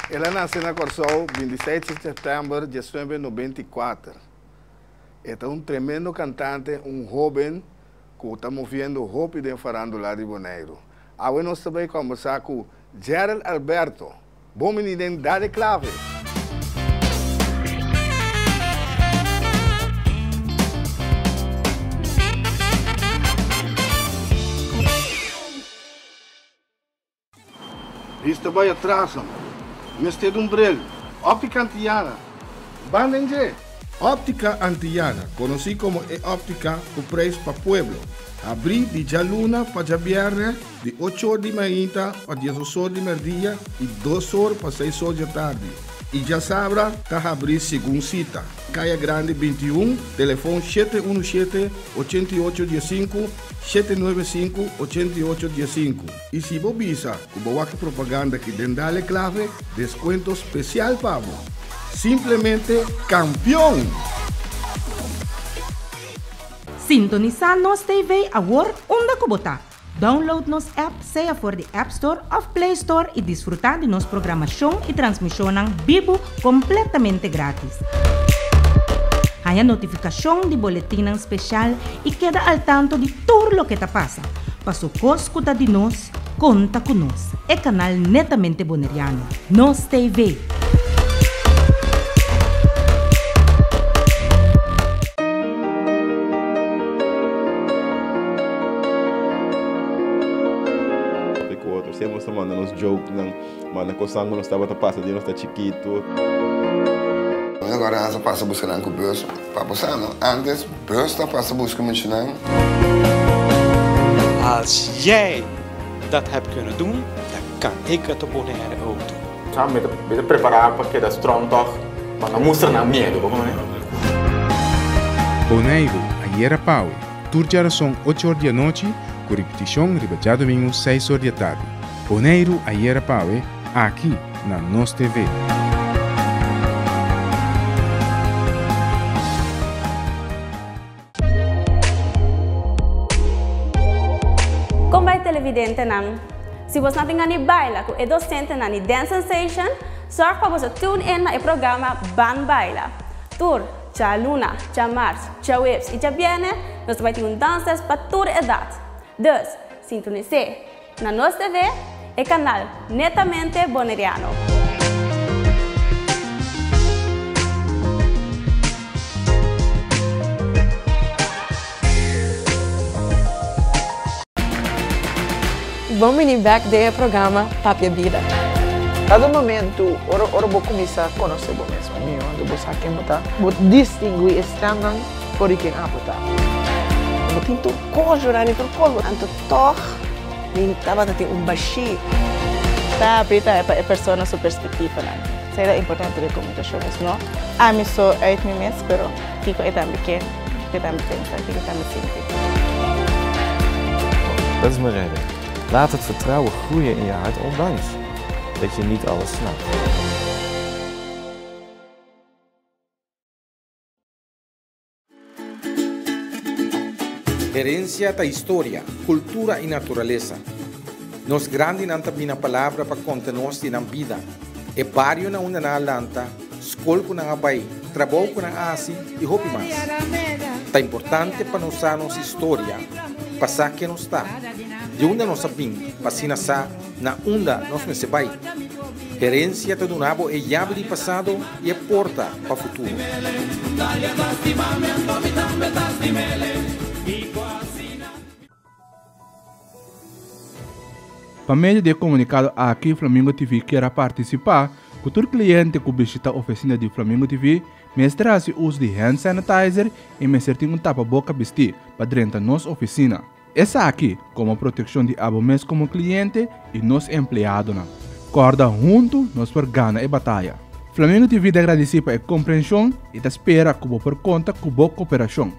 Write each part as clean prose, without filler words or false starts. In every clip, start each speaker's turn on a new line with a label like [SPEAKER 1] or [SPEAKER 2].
[SPEAKER 1] El a nase na Kòrsou 26 di sèptèmber 1994. E ta un tremendo kantante, un hóben ku ta moviendo hopi den farándula di Boneiru. Awe nos ta bai kòmbersá ku Gerald Alberto. Bon bini den Dale Clave! Bista bai atras nan. Mester di un bril. Optica Antillana. Ban den dje! Optica Antillana, konosí komo e optica ku preis pa pueblo, habrí di djaluna pa djabièrnè di ocho or di mainta pa diesdos or di mèrdia i dos or pa seis or djatardi, i djasabra ta habrí segun sita. Kaya Grandi 21, telefon 717 88 15, 795 88 15. I si bo bisa ku bo wak e propaganda aki den Dale Clave, deskuento spesial pa bo. Simplemente kampion!
[SPEAKER 2] Sintonisá Nos TV awor unda ku bo ta. Download nos app sea for di App Store òf Play Store i disfrutá di nos programashon i transmishonnan bibu kompletamente grátis. Haña notifikashon di boletinnan speshal i keda al tanto di tur loke ta pasa. Paso kos ku ta di nos, konta ku nos. E kanal netamente boneriano. Nos TV.
[SPEAKER 3] Ku otro. Siempre nos ta manda nos jokenan, manda kosnan ku nos tabata pasa di nos ta chikitu.
[SPEAKER 4] Agora nan sa pasa buska nan ku bus. Pa bo sa no, antes bus ta pasa buska muchanan.
[SPEAKER 5] Als jij dat hebt kunnen doen, dan kan ik het op Bonaire ook doen.
[SPEAKER 6] Sa mi ta mi ta prepará pa keda strong tòg, pa no mustra nan miedu, bo kononé?
[SPEAKER 7] Boneiru, ayera pawe, tur djarason ocho or di anochi, ku ripitishon riba djadumingu seis or di atardi. Boneiru, ayera pawe, aki na Nos TV.
[SPEAKER 8] Kon bai televidentenan? Si bos no tin gana di baila ku e dosentenan di Dance Sensation, sòrg pa boso tune in na e programa Ban Baila. Tur djaluna, djamars, djaweps i djabièrnè nos ta bai tin un dansles pa tur edat. Dus, sintonis'é na Nos TV, e kanal netamente boneriano.
[SPEAKER 9] Bon bini bek den e programa Papia Bida.
[SPEAKER 10] Kada momento ora ora bo kuminsá konosé bo mes mihó, anto bo sa ken bo ta, bo distinguí e stemnan for di ken abo ta.
[SPEAKER 9] Bo tin tur kos, Jurany, tur kos. Anto tòg mi tabata tin un bashí.
[SPEAKER 11] Ta habrí ta pa e persona su perspektivanan. Esei ta importante den komunikashon. Es no ami so uit mi mes, pero kiko e tambe ke, kiko e tambe pensa, kiko e tambe sinti.
[SPEAKER 12] Dat is mijn redding. Laat het vertrouwen groeien in je hart ondanks dat je niet alles snapt.
[SPEAKER 13] Herencia ta historia, cultura y naturalesa. Nos grandinan ta bina palabra pa conta nos di nan bida, e bario na unda nan a lanta, scol cu nan a bay, trabou cu nan a haci y hopi mas. Ta importante pa nos sa nos historia, pa sa ken nos ta, di unda nos a bin pa asina sa na unda nos mester bay. Herencia ta duna bo e yabi di pasado y e porta pa futuro.
[SPEAKER 7] Pa medio di e komunikado aki Flamingo TV kier a partisipá ku tur kliente ku bishita ofisina di Flamingo TV mester hasi uso di hand sanitizer i mester tin un tapaboka bistí pa drenta nos ofisina. Esaki komo protekshon di abo mes komo kliente i nos empleadonan. Kòrda huntu nos por gana e bataya. Flamingo TV ta gradisí pa e komprenshon i ta spera ku bo por konta ku bo koperashon.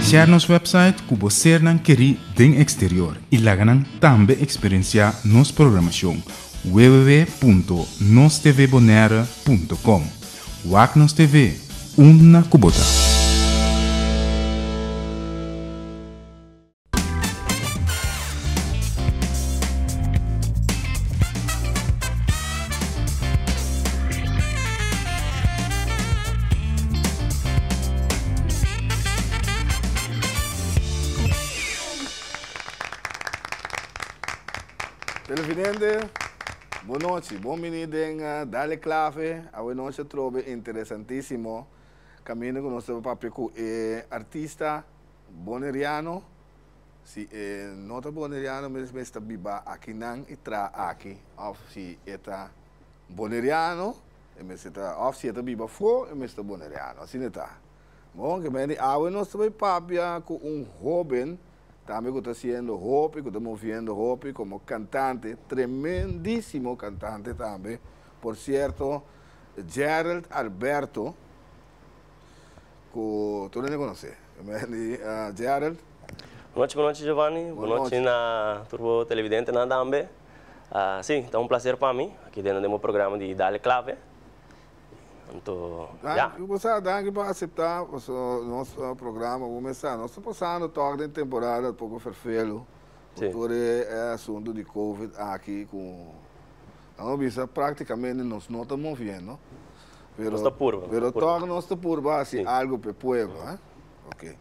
[SPEAKER 14] Share nos website ku bo sernan kerí den eksterior i laga nan tambe eksperensiá nos programashon www.nostvbonaire.com. Wak nos TV, unda ku bo ta.
[SPEAKER 1] Televidente, bon nochi. Bon bini den Dale Clave. Awe nochi atrobe interesantisimo. Caminda cu nos ta papia cu e artista Boneriano. Si e no ta Boneriano mes mes ta biba akinan y traha aki. Of si e ta Boneriano e mester ta of si e ta biba afo e mester ta Boneriano. Asina e ta. Bon, ke mende awe nos ta bay papia cu un hoben tambe cu ta haciendo hopi, cu ta moviendo hopi como cantante, tremendisimo cantante tambe, por cierto, Gerald Alberto, cu tur hende conoce. Ke mende Gerald.
[SPEAKER 15] Bon nochi, bon nochi Giovanni, bon nochi na tur bo televidentenan tambe. Si, ta un placer pa mi aki den bo programa di Dale Clave. Anto, ya.
[SPEAKER 1] Danki, bo sa, danki pa aseptá paso nos programa. Bo mes sa, nos ta pasando tòg den temporada poko ferfelu ku tur e asuntu di covid aki ku nan a bisa práktikamente nos no ta moviendo. Pero,
[SPEAKER 15] Nos ta purba,
[SPEAKER 1] pero tòg nos ta purba hasi algu pa e pueblo, eh. Ok.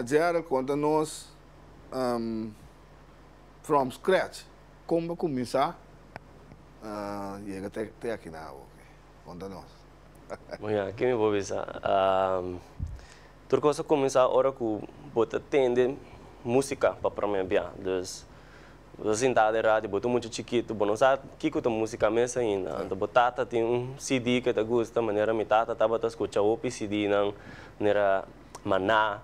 [SPEAKER 1] Gerald, konta nos from scratch kon bo kuminsá Yega te aki na awo. Konta nos.
[SPEAKER 15] Bon ya, ke mi por bisa? Tur kos a kuminsá ora ku bo ta tende músika pa promé bia. Dus, bo ta sintá den radio, bo ta mucha chikitu, bo no sa kiko ta músika mes ainda. Anto bo tata tin un CD ku e ta gusta, manera mi tata tabata skucha hopi CD-nan, manera Maná,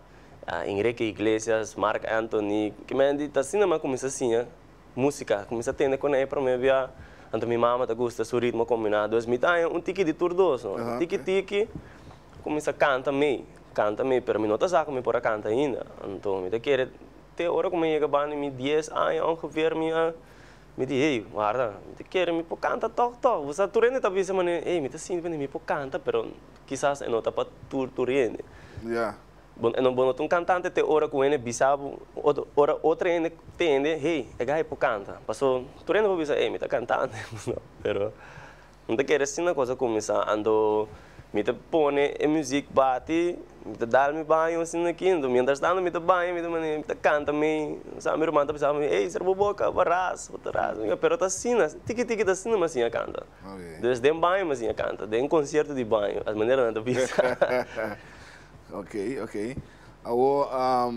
[SPEAKER 15] Enrique Iglesias, Marc Anthony. Kimente ta asina mi a kuminsá siña Músika, kuminsá tende kon e promé bia, anto mi mama ta gusta su ritmo kombiná, dus mi ta haña un tiki di tur dos, no. Tiki tiki kuminsá kanta mei, kanta mei, pero mi no ta sa ku mi por a kanta ainda, anto mi ta kere te ora ku mi yega banda di mi dies aña ongeveer mi a, mi di hey, warda, mi ta kere mi por kanta tòg tòg, bo sa tur hende ta bisa manera hey mi ta sinti manera mi por kanta, pero kisas e no ta pa tur tur hende. Bo no bo no ta un cantante te ora cu hende bisa bo, ora otro hende tende, hey, e guy por canta. Paso tur hende por bisa, hey, mi ta cantante, no, pero mi ta kere asina cosa cuminsa. Anto mi ta pone e muziek bati, mi ta dal mi baño asina aki, anto mientras tanto mi ta baña, mi ta mane, mi ta canta mei, sa mi ruman ta bisa mi, hey, cera bo boca, bo ras, bo ta ras, pero ta asina, tiki tiki ta asina mi a siña canta. Dus den baño mi a siña canta, den concierto di baño, as manera nan ta bisa.
[SPEAKER 1] Ok, ok. Awor,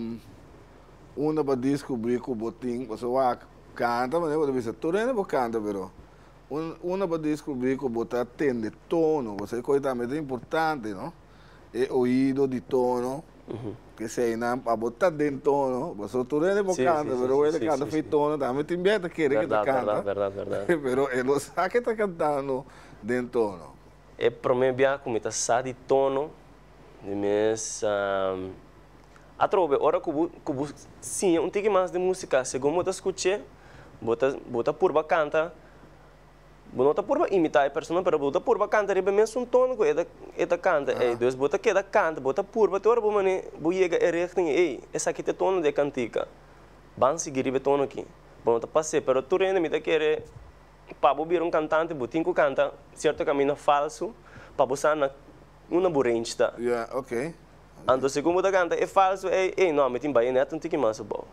[SPEAKER 1] unda bo a descubri cu bo tin, pasobra wak, canta manera bo ta bisa, tur hende por canta, pero unda bo a descubri cu bo ta tende tono, pasobra e cosa tambe ta importante, no? E oido di tono, eseinan pa bo ta den tono, pasobra tur hende por canta, pero ora e ta canta fo'i tono tambe tin bia e ta kere cu e ta canta, pero e no sa cu e ta cantando den tono.
[SPEAKER 15] E prome bia cu mi ta sa di tono di mes atrobe ora cu bo cu bo siña un tiki mas di musica segun bo ta scuch'e bo ta bo ta purba canta bo no ta purba imita e persona pero bo ta purba canta riba e mesun tono cu e ta e ta canta ey dus bo ta keda canta bo ta purba te ora bo mane bo yega e richting ey esaki ta e tono di e cantica ban sigui riba e tono aki bo no ta pas'e pero tur hende mi ta kere Pa bo bira un kantante bo tin ku kanta sierto kaminda falsu pa bo sa na unda bo range ta.
[SPEAKER 1] Ya, ok.
[SPEAKER 15] Anto segun bo ta kanta e falsu ei, ei no, mi tin bai nèt un tiki mas abou.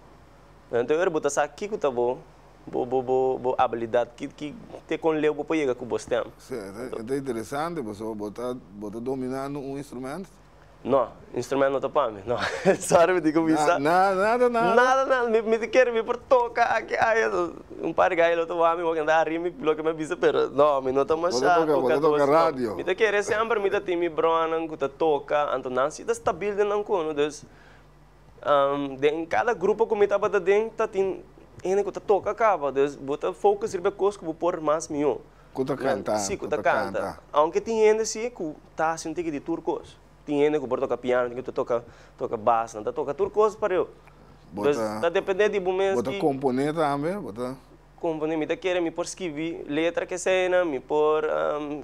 [SPEAKER 15] Anto e ora bo ta sa kiko ta bo bo bo bo bo abilidat, ki ki te kon leu bo por yega ku bo stèm.
[SPEAKER 1] Sí, e ta interesante pasobra bo ta bo ta dominando un instrumènt.
[SPEAKER 15] No, instrument no ta pa mi, no. Sorry mi tin ku bisa.
[SPEAKER 1] Nada, nada, nada.
[SPEAKER 15] Nada, nada. Mi, mi ta kere mi por toka aki, aya. Un par di gai lo ta wak mi, wak anda ari mi loke mi a bisa, pero no, mi no ta masha
[SPEAKER 1] Bo ta toka, bo ta toka radio.
[SPEAKER 15] Mi ta kere semper mi ta tin mi bronan ku ta toka, anto nan si ta stabil den nan kono. Dus, den kada grupo ku mi tabata den ta tin hende ku ta toka kaba. Dus, bo ta focus riba e kos ku bo por mas mihó.
[SPEAKER 1] Ku ta kanta.
[SPEAKER 15] Si, ku ta kanta. Aunke tin hende si ku ta hasi un tiki di tur kos. Tin hende ku por toka piano, tin ku ta toka toka bas, nan ta toka tur kos pareu. Dus ta depende di bo mes.
[SPEAKER 1] Bo ta komponé tambe? Bo ta.
[SPEAKER 15] Komponé, mi ta kere mi por skibi letra keseinan, mi por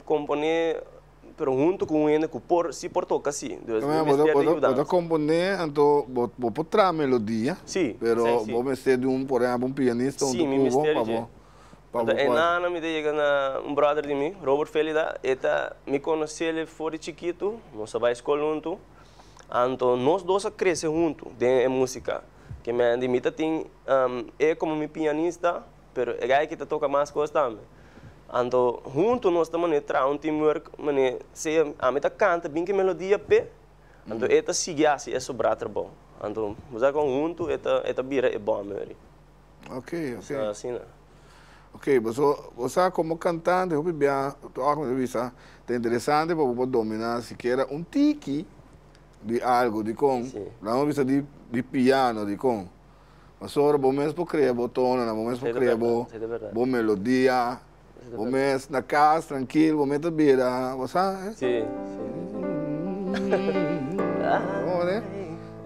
[SPEAKER 15] komponé, pero huntu ku un hende ku por si por toka si. Dus mi mester di yudansa.
[SPEAKER 1] Bo ta komponé, anto bo por traha melodia.
[SPEAKER 15] Si.
[SPEAKER 1] Pero bo mester di un, por ehèmpel, un pianista huntu ku bo pa bo.
[SPEAKER 15] Anto e nana mi ta yega na un brother di mi, Robert Felida, e ta, mi konosele for di chikitu, nos a bai skol huntu, anto nos dos a krese huntu den e musika. Ke men di mi ta tin e komo mi pianista. Pero e guy aki ta toca mas cos tambe. Anto hunto nos ta mane traha un teamwork mane sea ami ta canta bin ki melodia p'e, anto e ta sigui haci e sobra trabou. Anto bo sa con hunto e ta e ta bira e bon meri.
[SPEAKER 1] Ok, ok.
[SPEAKER 15] Sa asina.
[SPEAKER 1] Ok, boso bo sa como cantante hopi bia toch mi ta bisa ta interesante pa bo por domina sikiera un tiki di algo dicon laga mi bisa di di piano dicon Pasobra bo mes por crea bo tononan, bo mes por crea bo bo melodia, bo mes na cas trankil bo mes ta bira, bo sa?
[SPEAKER 15] Si,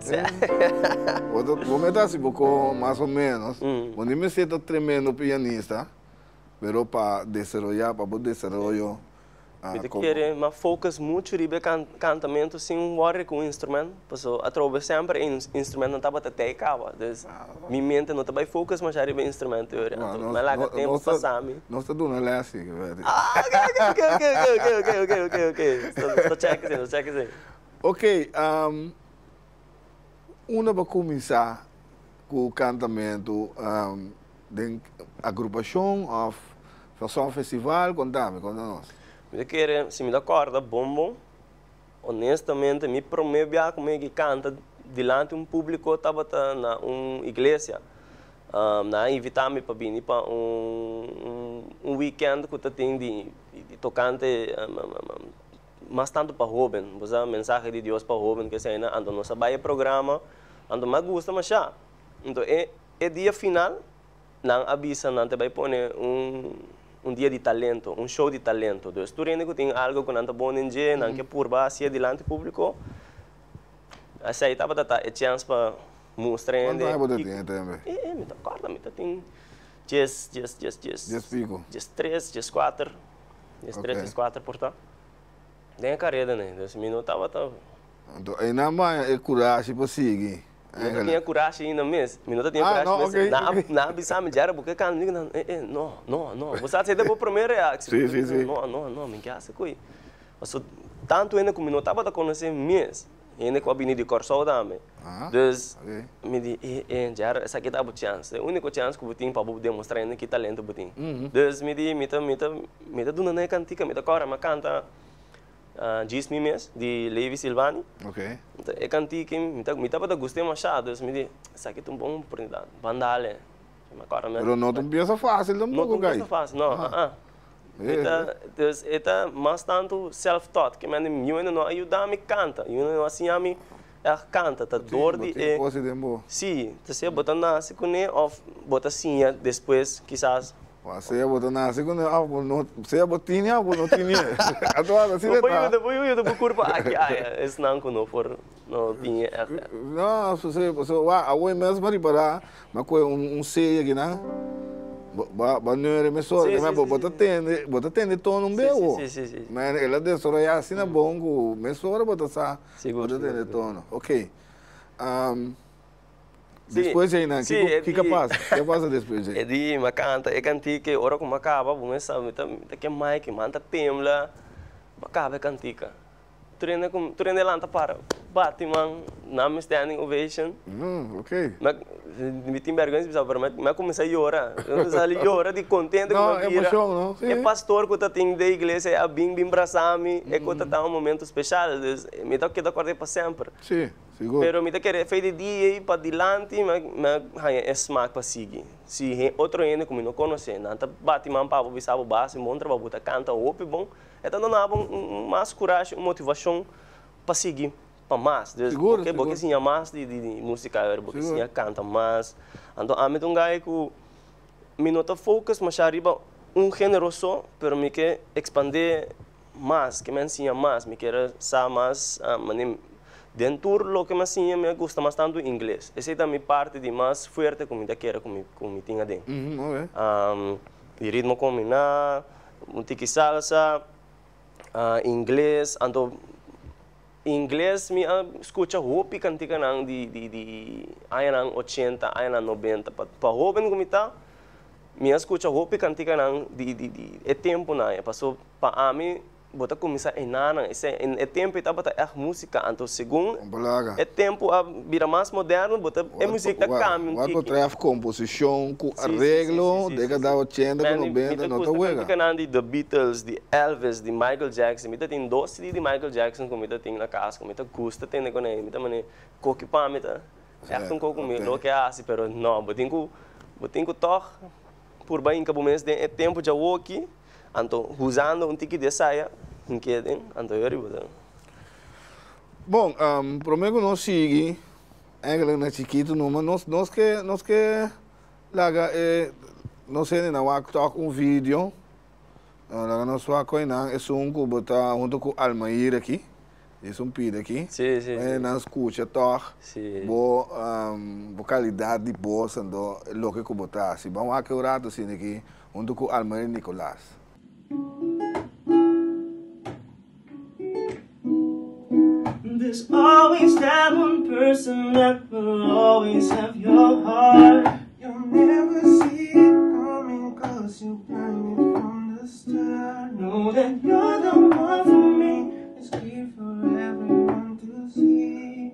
[SPEAKER 15] si.
[SPEAKER 1] Bo ta bo mes ta haci bo coho mas o menos, bo ni mester ta tremendo pianista, pero pa desaroya, pa bo desaroyo.
[SPEAKER 15] Mi ta kere mas focus muchu riba e kantamento sin worry ku un instrument, paso atrobe semper e instrumentnan tabata tei kaba, dus mi mente no ta bai focus masha riba e instrument ori, anto mi a laga tempu pasa mi.
[SPEAKER 1] Nos ta duna les si, Betty.
[SPEAKER 15] Ah, ok, ok, ok, ok, ok, ok, ok, ok, nos ta check esei, nos ta check esei.
[SPEAKER 1] Ok, unda bo a kuminsá ku kantamentu? Den agrupashon òf Sazon festival, konta mi, konta nos.
[SPEAKER 15] Mi ta kere, si mi ta kòrda bon bon, honestamente mi promé bia ku mi kanta dilanti un públiko tabata na un iglesia. Nan a invitá mi pa bini pa un un weekend ku ta tin di tokante mas tantu pa hóben, bo sa mensahe di Dios pa hóben kesei nan. Anto nos a bai e programa, anto mi a gusta mashá. Anto e e dia final Nan a bisa nan ta bai pone un un dia di talento, un show di talento. Dus tur hende ku tin algo ku nan ta bon den dje, nan ke purba hasié dilanti públiko. Esei tabata ta e chèns pa mustra hende.
[SPEAKER 1] Kuantu aña bo ta tin e tempu ei?
[SPEAKER 15] E, mi ta kòrda mi ta tin djes, djes, djes, djes.
[SPEAKER 1] Djes piko.
[SPEAKER 15] Djestres, djeskuater. Djestres, djeskuater por ta. Den e kareda nei. Dus mi no tabata.
[SPEAKER 1] Anto einan baña e kurashi pa sigui.
[SPEAKER 15] Mi no ta tin e kurashi ainda mes. Mi no ta tin e kurashi mes. Nan a nan a bisa mi, Jerry, bo ke kanta? Mi di nan, eh, eh, no, no, no. Bo sa, esei ta bo promé reaksi.
[SPEAKER 1] Sí, sí, sí.
[SPEAKER 15] No, no, no, mi ke hasi ku ei. Pasobra tantu hende ku mi no tabata konosé mes, hende ku a bini di Kòrsou tambe. Dus, mi di, eh, eh, Jerry, esaki ta bo chèns. E úniko chèns ku bo tin pa bo demostrá hende ki talento bo tin. Dus, mi di, mi ta, mi ta, mi ta duna nan e kantika, mi ta kòrda, mi a kanta. Djis mi mes, di Levi Silvani.
[SPEAKER 1] Ok.
[SPEAKER 15] E kantika mi ta mi tabata gust'é mashá, dus mi di, esaki ta un bon oportunidat, ban dale. Mi acorda mi.
[SPEAKER 1] Pero no ta un piesa fácil tampoco,
[SPEAKER 15] No ta un piesa fácil, no, ah ah. Mi ta, dus e ta mas tantu self-taught, ke mende mi yunan no a yuda mi kanta, yunan no a siña mi ègt kanta, ta dor di e.
[SPEAKER 1] Bo tin kos den bo.
[SPEAKER 15] Sí, ta sea bo ta nase kuné òf bo ta siña despues kisas.
[SPEAKER 1] Wa sea bo ta nase ku ne of bo no sea bo tini of bo no tini ato asina
[SPEAKER 15] ta. Bo yuda bo yuda bo kurpa aki aya esnan ku no por no tini ègt ègt.
[SPEAKER 1] No sosé pasobra wa awe mes mi a ripará mi a kohe un serie akinan bo bo a neure mesora te bo bo ta tende bo ta tende tono un beu bo men el a desaroyá asina bon ku mesora bo ta sa bo ta tende tono ok. Despues di einan, kiko kiko a pasa? Ke a pasa despues di ei?
[SPEAKER 15] E di, mi a kanta e kantika i ora ku mi a kaba, bo mes sa, mi ta mi ta ke Mike, mi ta tembla, mi a kaba e kantika. Tur hende ku tur hende lanta para, bati man, nan mi standing ovation.
[SPEAKER 1] Ok.
[SPEAKER 15] Mi a mi tin bèrgwensa bisa, pero mi a kuminsá yora. Mi a kuminsá yora di kontento ku mi a bira.
[SPEAKER 1] No, emoshon, no?
[SPEAKER 15] Si. E pastor ku ta tin den iglesia a bin bin brasá mi, e ku ta ta un momento speshal. Dus mi ta keda kòrda ei pa semper.
[SPEAKER 1] Si. Sigur.
[SPEAKER 15] Pero mi ta kere fe di dia ei padilanti mi a haña e smak pa sigui. Si otro hende ku mi no konosé, nan ta bati man pa bo bisa bo basa un bon trabou, bo ta kanta hopi bon, e ta duna bo un mas kurashi, un motivashon pa sigui pa mas. Dus bo ke bo ke siña mas di musika, bo ke siña kanta mas. Anto ami ta un guy ku mi no ta focus masha riba un género so, pero mi ke ekspandé mas, ke mi a siña mas, mi kier sa mas mane den tur loke mi a siña mi a gusta mas tantu ingles. Esei ta mi parti di mas fuerte ku mi ta kere ku mi ku mi tin aden. Di ritmo kombiná, un tiki salsa, ingles, anto ingles mi a skucha hopi kantikanan di di di añanan ochenta, añanan nobenta. Pa pa hoben ku mi ta mi a skucha hopi kantikanan di di di e tempunan ei, paso pa ami. Bo ta kuminsá enanan. Esei, e tempu ei tabata ègt músika. Anto segun e tempu a bira mas moderno, bo ta, e muzik ta kambia un
[SPEAKER 1] Wat
[SPEAKER 15] tiki.
[SPEAKER 1] betreft komposishon ku areglo, dékada ochenta ku nobenta no ta
[SPEAKER 15] Mi ta gusta
[SPEAKER 1] wega.
[SPEAKER 15] kantikanan di The Beatles, di Elvis, di Michael Jackson. Mi ta tin dos CD di Michael Jackson ku mi ta tin na kas ku mi ta gusta tende kuné. Mi ta manera koki pa mi ta ègt un koko ku mi lo ke hasi, pero no, bo tin ku, bo tin ku tòg purba hinka bo mes den e tempu djawoki. Anto usando un tiki di esaya un ke den anto yo riba ta.
[SPEAKER 1] Bon, prome ku nos sigui, eigenlijk na chikitu numa, nos nos ke nos ke laga e nos hendenan wak tòg un video, laga nos wak ku einan esun ku bo ta huntu ku Almair aki, esun pida aki,
[SPEAKER 15] Sí, sí, sí.
[SPEAKER 1] nan skucha tòg bo bo kalidat di bos anto loke ku bo ta hasi. Ban wak e un rato asina aki Huntu ku Almarie Nicolaas.
[SPEAKER 16] There's always that one person that will always have your heart. You'll never see it coming cause you blinded from the start. Know that you're the one for me. It's clear for everyone to see.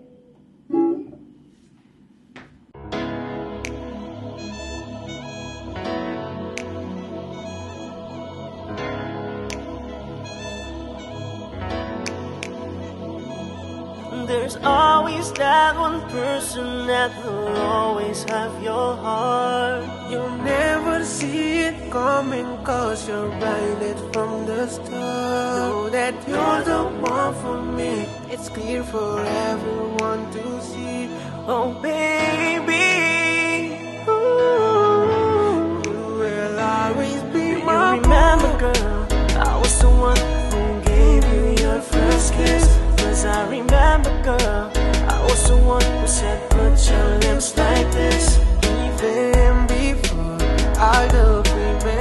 [SPEAKER 16] There's always that one person that will always have your heart. You'll never see it coming cause you're blinded from the start. Know that you're the one for me. It's clear for everyone to see. Oh baby, ooh, you will always be Do my you remember, girl, I was the one who gave you your first kiss. Cause I remember, girl, I was the one who said put your lips like this. Even before I the people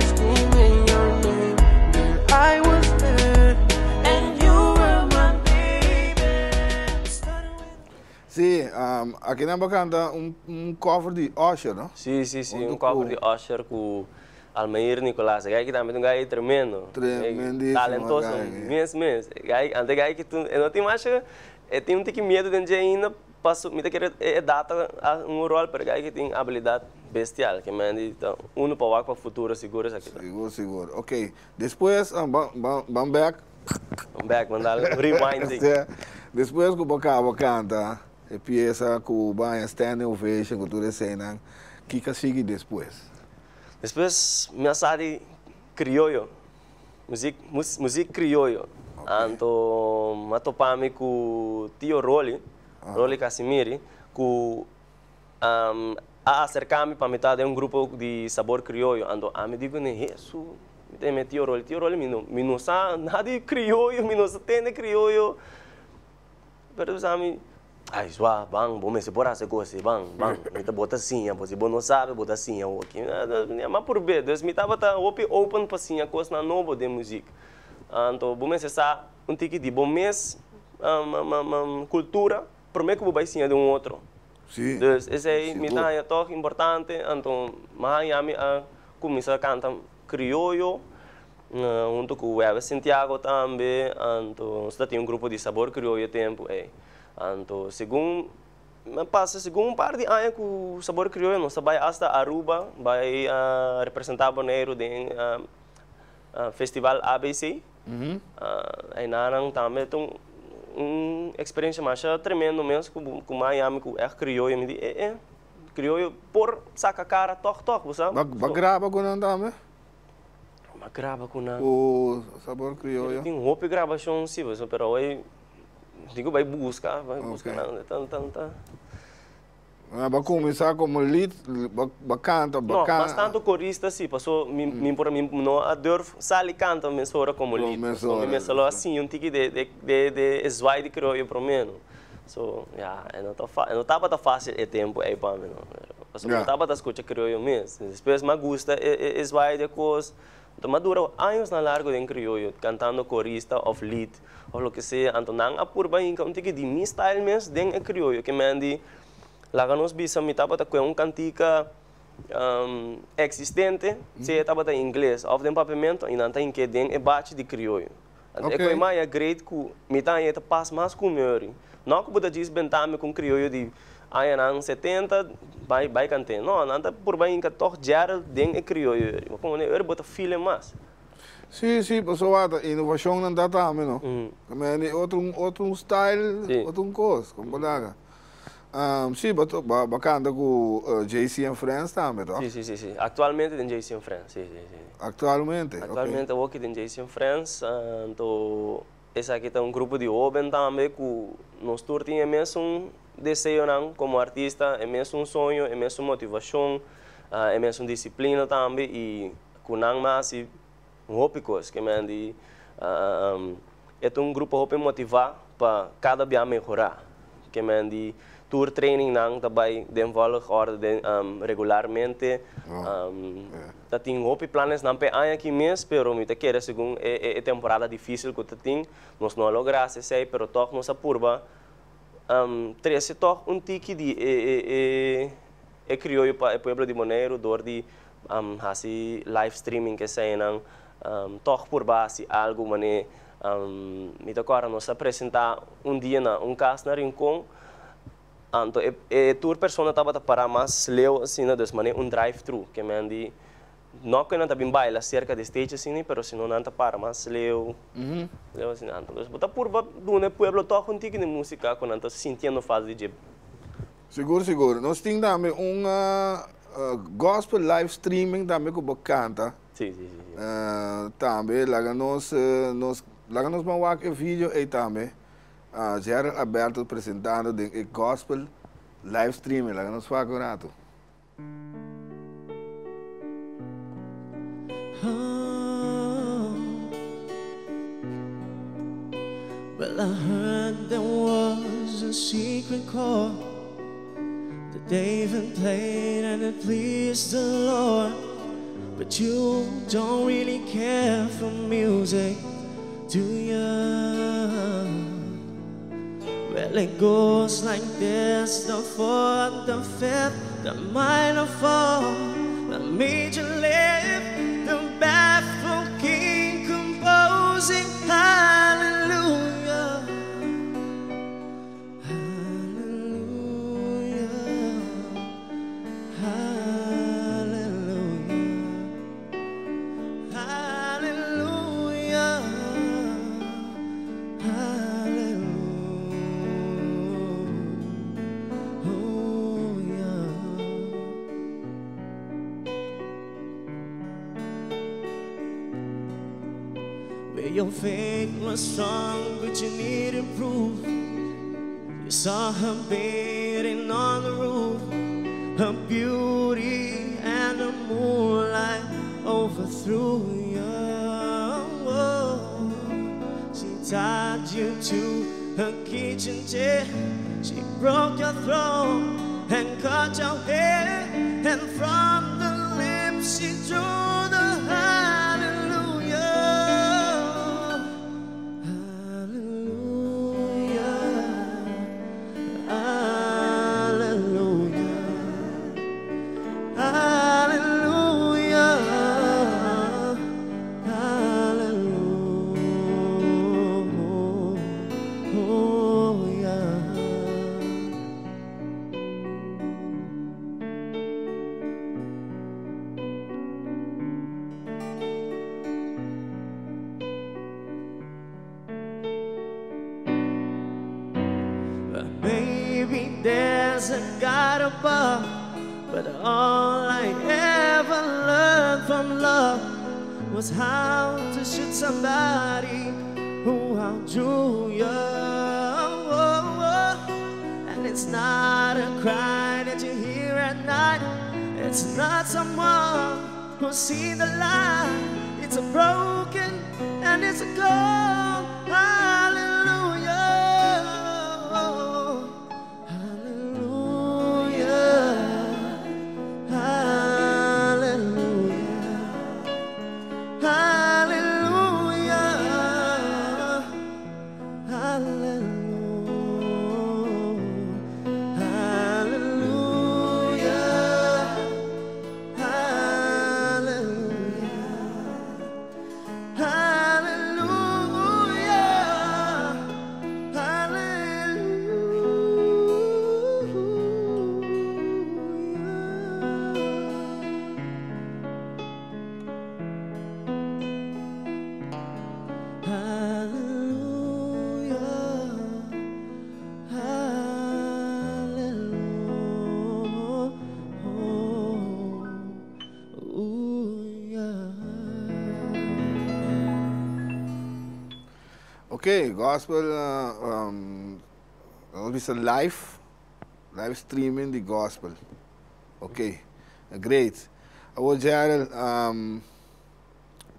[SPEAKER 16] screaming your name, girl, I was there and you were my baby.
[SPEAKER 1] Sí, aki nan bo canta un un cover di Usher, no?
[SPEAKER 15] Sí, sí, sí,
[SPEAKER 1] Hunto
[SPEAKER 15] un cover
[SPEAKER 1] cu
[SPEAKER 15] di Usher cu Almair Nicolaas. E guy aki tambe ta un guy tremendo.
[SPEAKER 1] Tremendísimo
[SPEAKER 15] Talentoso
[SPEAKER 1] guy aki.
[SPEAKER 15] mes mes. E guy, anto e guy aki tu, e no tin masha, e tin un tiki miedo den dje ainda paso mi ta kere e edat ta a un rol, pero e guy aki tin abilidad bestial, ke men di ta uno pa wak pa futuro sigur esaki ta.
[SPEAKER 1] Sigur, sigur. Ok, despues ban ban ban bek.
[SPEAKER 15] Ban bek, ban dal un rewind ei.
[SPEAKER 1] Despues ku bo kaba kanta e piesa ku bo haña standing ovation ku tur eseinan, kiko a sigui despues?
[SPEAKER 15] Despues mi a sa di krioyo, muzik muzik krioyo. Anto mi a topa mi ku tio Rolly, Rolly Casimiri, ku a aserká mi pa mi ta den un grupo di Sabor Krioyo. Anto ami di kuné, Hesu, mi ta yama e tio Rolly, tio Rolly mi no mi no sa nada di krioyo, mi no sa tende krioyo. Pero bisa mi, ay swa, ban, bo mester por hasi kos así, ban, ban, mi ta bo ta siña bo, si bo no sabi bo ta siña awor-aki. Mi a purb'é, dus mi tabata hopi open pa siña kosnan nobo den muzik. Anto bo mester sa un tiki di bo mes kultura promé ku bo bai siña di un otro.
[SPEAKER 1] Sí.
[SPEAKER 15] Dus esei mi
[SPEAKER 1] Sigur.
[SPEAKER 15] ta haña tòg importante, anto mi a haña mi a kuminsá kanta krioyo huntu ku Webber Sintiago tambe, anto nos ta tin un grupo di Sabor Krioyo e tempu ei. Anto segun mi a pasa segun un par di aña ku Sabor Krioyo nos ta bai asta Aruba bai representá Boneiru den festival ABC. Einanan tambe ta un experiencia masha tremendo mes cu cu Miami cu echt crioyo mi di eh eh crioyo por saca cara toch toch bo sa.
[SPEAKER 1] Ba graba cu nan tambe?
[SPEAKER 15] Ba graba cu nan.
[SPEAKER 1] Cu Sabor Crioyo?
[SPEAKER 15] Tin hopi grabacion si bo sa pero awor tin cu bay busca bay busca nan ta ta ta.
[SPEAKER 1] Bo a kuminsá komo lead, bo a kanta, bo a
[SPEAKER 15] No, mas tantu korista si, paso mi mi por mi no a durf sali kanta mesora komo lead. Paso mi mester lo a siña un tiki de de de de e zwaai di krioyo promé no. So, ya, e no ta fa e no tabata fásil e tempu ei pa mi no. Paso mi no tabata skucha krioyo mes. Despues mi a gusta e e e zwaai di e kos. Anto mi a dura añosnan largu den krioyo, kantando korista òf lead òf loke sea. Anto nan a purba hinka un tiki di mi style mes den e krioyo. Ke men di, Laga nos bisa mi tabata kue un kantika. Eksistente, sea tabata ingles òf den papiamentu, i nan ta hink'é den e bachi di krioyo. Anto e koe maya great ku mi ta haña e ta pas mas ku mi. No ku bo ta djis benta mi ku un krioyo di añanan 70 bai bai kant'é. No, nan ta purba hinka tòg Gerald den e krioyo eri. Bo pone eri bo ta feel e mas.
[SPEAKER 1] Sí, sí, pasobra wak ta inovashonnan ta tambe no. Tambe otro otro un style, otro un kos, kon por laga. Sí, bo bo a kanta ku JC and Friends tambe, toch?
[SPEAKER 15] Sí, sí, sí, sí. Aktualmente den JC and Friends, sí, sí, sí.
[SPEAKER 1] Aktualmente, ok.
[SPEAKER 15] Aktualmente awor ki den JC and Friends, anto esaki ta un grupo di hoben tambe ku nos tur tin e mesun deseonan komo artista, e mesun soño, e mesun motivashon, e mesun disiplina tambe i ku nan mas i hopi kos. Ke men di e ta un grupo hopi motivá pa kada bia mehorá. Ke men di tur trainingnan ta bai den volgorde den regularmente. Ta tin hopi planesnan pa e aña aki mes, pero mi ta kere segun e temporada difísil ku ta tin, nos no a logra hasi esei, pero tòg nos a purba trese tòg un tiki di e krioyo pa e pueblo di Boneiru dor di hasi live streaming ke eseinan, tòg purba hasi algu manera mi ta kòrda nos a presentá un dia na un kas na Rincon, anto e tur persona tabata pará mas leu asina, dus manera un drive thru ke men di no ku nan ta bin baila serka di stage asina, pero sino nan ta para mas leu, leu asina. Anto dus bo ta purba duna e pueblo tòg un tiki di músika ku nan ta sintiendo falta di dje.
[SPEAKER 1] Sigur sigur. Nos tin tambe un gospel live streaming tambe ku bo kanta.
[SPEAKER 15] Sí, sí, sí, sí.
[SPEAKER 1] Tambe laga nos nos laga nos ban wak e video ei tambe. Gerald Alberto presentando den e gospel live streaming. Laga nos wak un rato.
[SPEAKER 16] Well, I heard there was a secret chord that David played and it pleased the Lord. But you don't really care for music, do you? Well, it goes like this the fourth, the fifth, the minor fall, the major lift, the baffled king composing hallelujah. Hallelujah. Hallelujah. Hallelujah. Hallelujah. Where your faith was strong, but you needed proof. You saw her bathing on the roof, her beauty and the moonlight overthrew you. She tied you to her kitchen chair. She broke your throne and cut your hair. And from the lips she drew the hallelujah. Hallelujah. Hallelujah. Hallelujah. Hallelujah. But maybe there's a God above, but all I ever learned from love was how to shoot somebody who outdrew you. And it's not a cry that you hear at night. It's not someone who's seen the light. It's a broken and it's a cold hallelujah. Hallelujah. Hallelujah. Hallelujah. Hallelujah. Hallelujah.
[SPEAKER 1] Ok, gospel, nos bisa live, live streaming di gospel. Ok, great. Awor Gerald,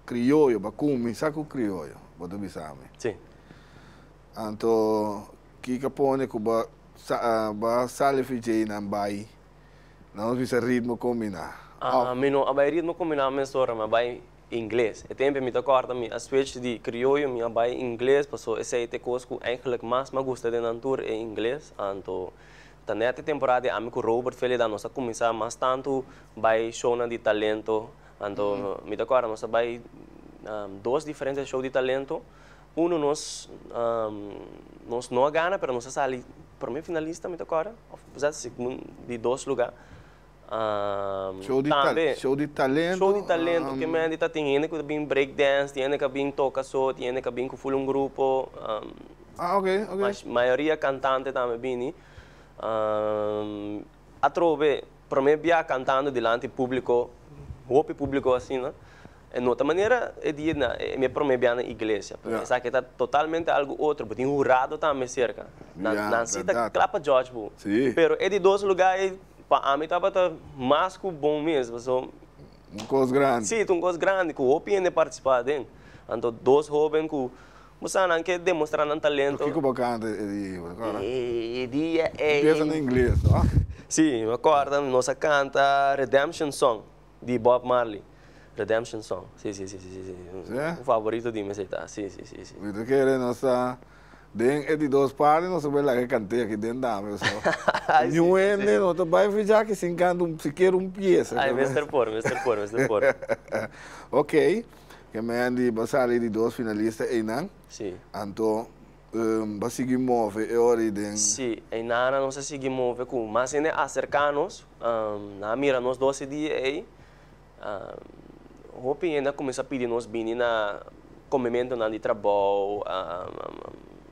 [SPEAKER 1] crioyo, bo a cuminsa cu crioyo, bo ta bisa mi.
[SPEAKER 15] Si.
[SPEAKER 1] Anto, kiko a pone cu bo a sali fi djei nan bay, nos bisa ritmo combina?
[SPEAKER 15] Mi no a bay ritmo combina mesora, mi a bay ingles. E tempo mi ta corda mi a switch di crioyo mi a bay ingles paso esey ta e cos cu eigenlijk mas mi a gusta den nan tur e ingles. Anto ta net e temporada di ami cu Robert Felida nos a cuminsa mas tanto bay shownan di talento. Anto mi ta corda nos a bay dos diferente show di talento. Uno nos nos no a gana pero nos a sali prome finalista mi ta corda of di dos lugar.
[SPEAKER 1] Show di
[SPEAKER 15] Tambe.
[SPEAKER 1] Show di talento.
[SPEAKER 15] Show di talento. Ke men ta tin hende ku ta bin break dance, tin hende ku a bin toka so, tin hende ku a bin ku ful un grupo.
[SPEAKER 1] Ah, ok, ok.
[SPEAKER 15] Mas mayoria kantante tambe bini. Atrobe prome bia kantando dilanti publiko, hopi publiko asina. E no ta manera e dia na e mi prome bia na iglesia. Pero esaki ta totalmente algo otro. Bo tin hurado tambe serka. Nan si ta kla pa judge bo. Pero e di dos luga ei pa ami tabata mas ku bon mes. Paso.
[SPEAKER 1] Un kos grandi.
[SPEAKER 15] Si, ta un kos grandi ku hopi hende partisipa aden. Anto dos hoben ku bo sa nan ke demostra nan talento.
[SPEAKER 1] Kiko bo kanta e dia ei? Bo ta kòrda?
[SPEAKER 15] E dia ei.
[SPEAKER 1] Empiesa na ingles, no?
[SPEAKER 15] Si, mi a kòrda nos a kanta Redemption Song. Di Bob Marley. Redemption Song. Si, si, si, si, si, si.
[SPEAKER 1] Si?
[SPEAKER 15] Un favorito di mi esei ta. Si, si, si, si.
[SPEAKER 1] Mi ta kere nos ta den e di dos parti nos ta bai laga e kant'é aki den dame so. Niun hende no ta bai fija aki sin kanta un sikiera un piesa.
[SPEAKER 15] Ai, mester por, mester por, mester por.
[SPEAKER 1] Ok, ke men di bo sali di dos finalista einan.
[SPEAKER 15] Si.
[SPEAKER 1] Anto bo a sigui move e ora ei den.
[SPEAKER 15] Si, einan nos a sigui move ku mas hende aserká nos. Nan a mira nos dos e dia ei. Hopi hende a kuminsá pidi nos bini na komementunan di trabou,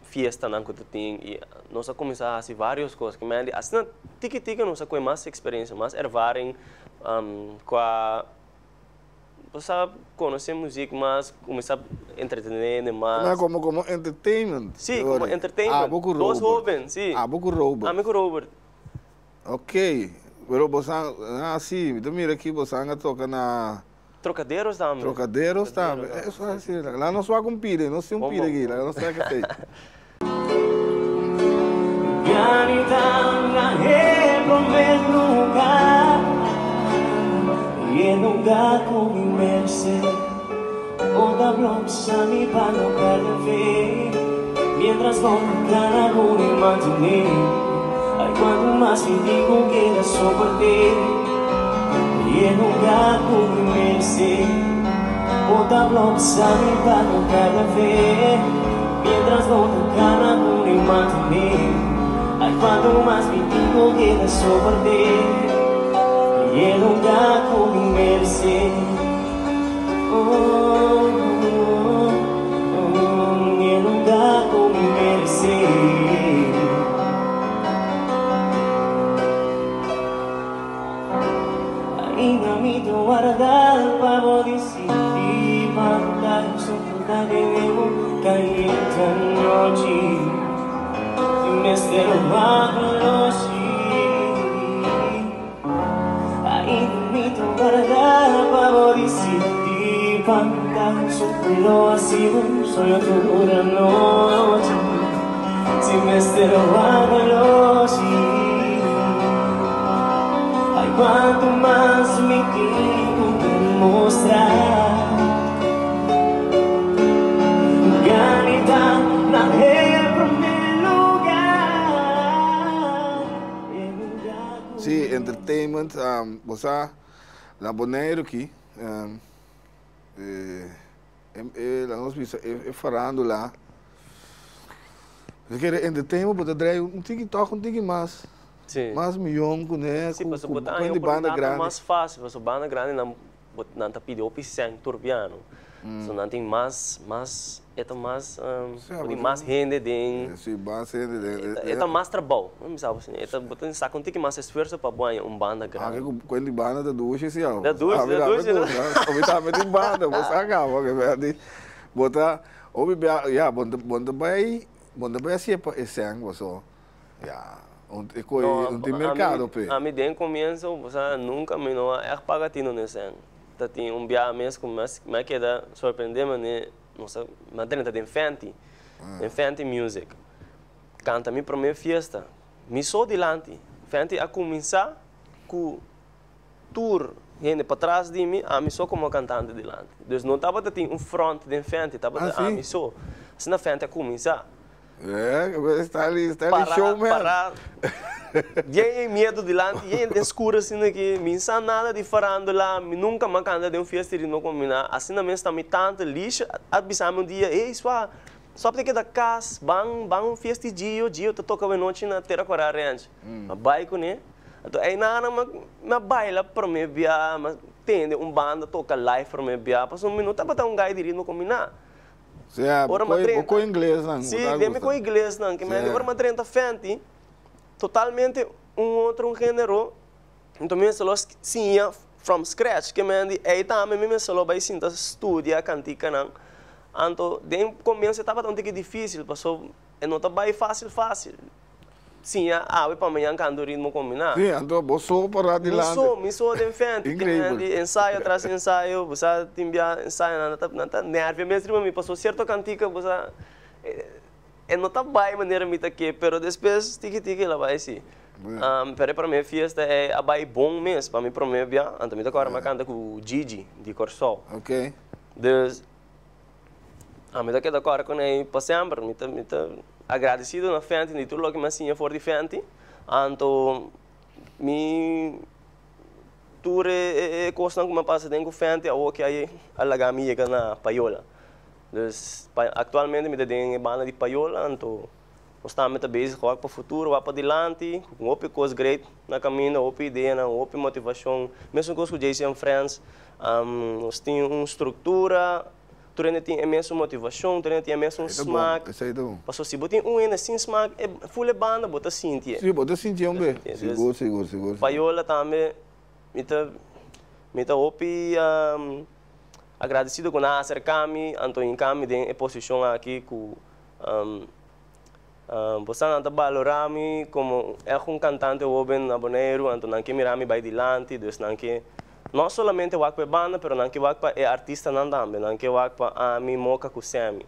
[SPEAKER 15] fiestanan ku ta tin i nos a kuminsá hasi vários kos. Ki mende asina tiki tiki nos a kohe mas eksperensia, mas ervaring kua bo sa konosé muzik mas, kuminsá entretené hende mas.
[SPEAKER 1] Nan komo komo entertainment.
[SPEAKER 15] Sí, komo entertainment.
[SPEAKER 1] Abo ku Robert.
[SPEAKER 15] Dos hóben, sí.
[SPEAKER 1] Abo ku Robert.
[SPEAKER 15] Ami ku Robert.
[SPEAKER 1] Ok, pero bosan, ah si, mi ta mira aki bosan a toca na.
[SPEAKER 15] Trocaderos tambe.
[SPEAKER 1] Trocaderos tambe, eso a si, laga nos wak un pida, nos tin un pida aki, laga nos trek esey. Si, entertainment, bo sa na Boneiru aki, e laga nos bisa e farandula, si kere entertainment bo ta drai un tiki tok un tiki mas, mas miyon kuné
[SPEAKER 15] Si,
[SPEAKER 1] ku
[SPEAKER 15] pasobra bo ta
[SPEAKER 1] ku
[SPEAKER 15] haña
[SPEAKER 1] di banda
[SPEAKER 15] oportunidatnan
[SPEAKER 1] grandi.
[SPEAKER 15] mas fásil, pasobra banda grandi nan Bo nan ta pidi hopi sèn tur piano. So nan tin mas, mas, e ta mas, bo tin mas hende den.
[SPEAKER 1] Si, mas hende den.
[SPEAKER 15] E ta mas trabou, mi bisa bo asina. E ta, bo tin saka un tiki mas esfuerso pa bo haña un banda grandi.
[SPEAKER 1] Aki ku kuen di banda ta dushi si awo.
[SPEAKER 15] Ta dushi, ta dushi.
[SPEAKER 1] Ami tambe tin banda, bo sa kaba. Bo ta. Hopi bia, ya, bo no bo no ta bai, bo no ta bai hasié pa e sèn paso, ya, un e koi, un tin merkado p'e.
[SPEAKER 15] Ami den komienso, bo sa, nunka mi no a ègt paga tino n'e sèn. Ta tin un bia mes ku mi a keda sorprendé manera nos a, mi a drenta den Fenty, den Fenty Music, kanta mi promé fiesta, mi so dilanti. Fenty a kuminsá ku tur hende patras di mi, ami so komo kantante dilanti. Dus no tabata tin un front den Fenty, tabata ami so. Asina Fenty a kuminsá.
[SPEAKER 1] Sta li, sta li showman.
[SPEAKER 15] Para, para. Yen yen miedu dilanti, yen den skur asina ki mi sa nada di farandula, mi nunka m'a kanta den un fiesta di Ritmo Kombiná. Asina mes ta mi tante Lisha a bisa mi un dia, Ey Swa, stop di keda kas, ban ban un fiesta di Gio, Gio ta toka awenochi na Tera Kora Ranch. M'a bai kuné. Anto einan m'a baila promé bia, m'a tende un banda toka live promé bia, pasobra mi no tabata un gai di Ritmo Kombiná.
[SPEAKER 1] Sea,
[SPEAKER 15] Ora m'a
[SPEAKER 1] bo
[SPEAKER 15] drenta.
[SPEAKER 1] ko inglesnan, bo
[SPEAKER 15] Sí,
[SPEAKER 1] ta
[SPEAKER 15] den mi
[SPEAKER 1] gusta.
[SPEAKER 15] ko inglesnan, ke mende
[SPEAKER 1] Sí.
[SPEAKER 15] ora m'a drenta Fenty, totalmente un otro un genero, enton mi mester lo siña from scratch, ke mende ei tambe mi mester lo bai sinta studia kantikanan, anto den komienso e tabata un tiki difisil, paso e no ta bai fasil fasil. Siña awe pa mañan kanta un ritmo kombiná.
[SPEAKER 1] Sí, anto bo so pará
[SPEAKER 15] Mi so,
[SPEAKER 1] dilanti.
[SPEAKER 15] mi so den fènti.
[SPEAKER 1] Increíbel.
[SPEAKER 15] Di ensayo tras ensayo, bo sa tin bia ensayo nan ta nan ta nervia mes riba mi pasobra sierto kantika bo sa e no ta bai manera mi ta ke pero despues tiki tiki el a bai si. Pero e promé fiesta ei a bai bon mes pa mi promé bia, anto mi ta kòrda mi a kanta ku Gigi di Kòrsou.
[SPEAKER 1] Ok.
[SPEAKER 15] Dus Ami ta keda kòrda ku nei pa semper. Mi ta mi ta agradesido na Fenty di tur loke mi a siña for di Fenty. Anto mi tur e e kosnan ku mi a pasa den ku Fenty awor ke a laga mi yega na Payola. Dus aktualmente mi ta den e banda di Payola anto nos tambe ta bezig wak pa futuro, wak pa dilanti ku hopi kos great na kaminda, hopi ideanan, hopi motivashon. Mesun kos ku JC and Friends, nos tin un struktura. Tur hende tin e mesun motivashon, tur hende tin e mesun
[SPEAKER 1] Esei ta bon,
[SPEAKER 15] smak.
[SPEAKER 1] esei ta bon.
[SPEAKER 15] Pasobra si bo tin un hende sin smak, e ful e banda bo ta sinti e.
[SPEAKER 1] Sí, bo ta sinti un be.
[SPEAKER 15] Dus,
[SPEAKER 1] Sigur, sigur, sigur, sigur.
[SPEAKER 15] Payola tambe mi ta mi ta hopi agradesido ku nan a aserká mi, anto hinká mi den e posishon aki ku boso nan ta balorá mi komo ègt un kantante hóben na Boneiru, anto nan ke mira mi bai dilanti, dus nan ke No solamente wak pa e banda, pero nan ke wak pa e artistanan tambe. Nan ke wak pa ami, Moka ku Sammy.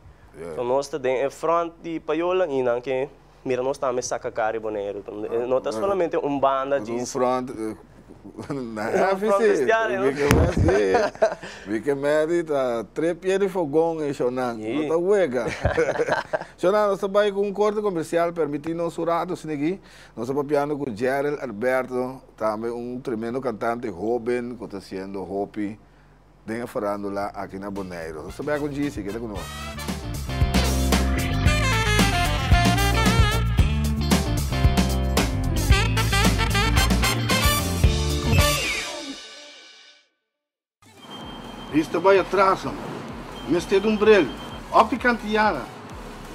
[SPEAKER 15] So nos ta den e front di Payola i nan ke mira nos tambe saka kara di Boneiru. No ta solamente un banda
[SPEAKER 1] Un
[SPEAKER 15] djis.
[SPEAKER 1] front na heavy
[SPEAKER 15] Un front
[SPEAKER 1] si.
[SPEAKER 15] bestial, no?
[SPEAKER 1] Si. Mi ke medi ta tres pie di fogon e shownan. No ta wega. Shownan, nos ta bai ku un korte komersial. Permití nos un rato asina aki. Nos ta papiando ku Jerrel Alberto. Tambe un tremendo cantante hoben cu ta haciendo hopi den e farandula aki na Boneiru. Nos ta bek un djisi, keda cu nos. Bista bai atras nan. Mester di un bril. Optica Antillana.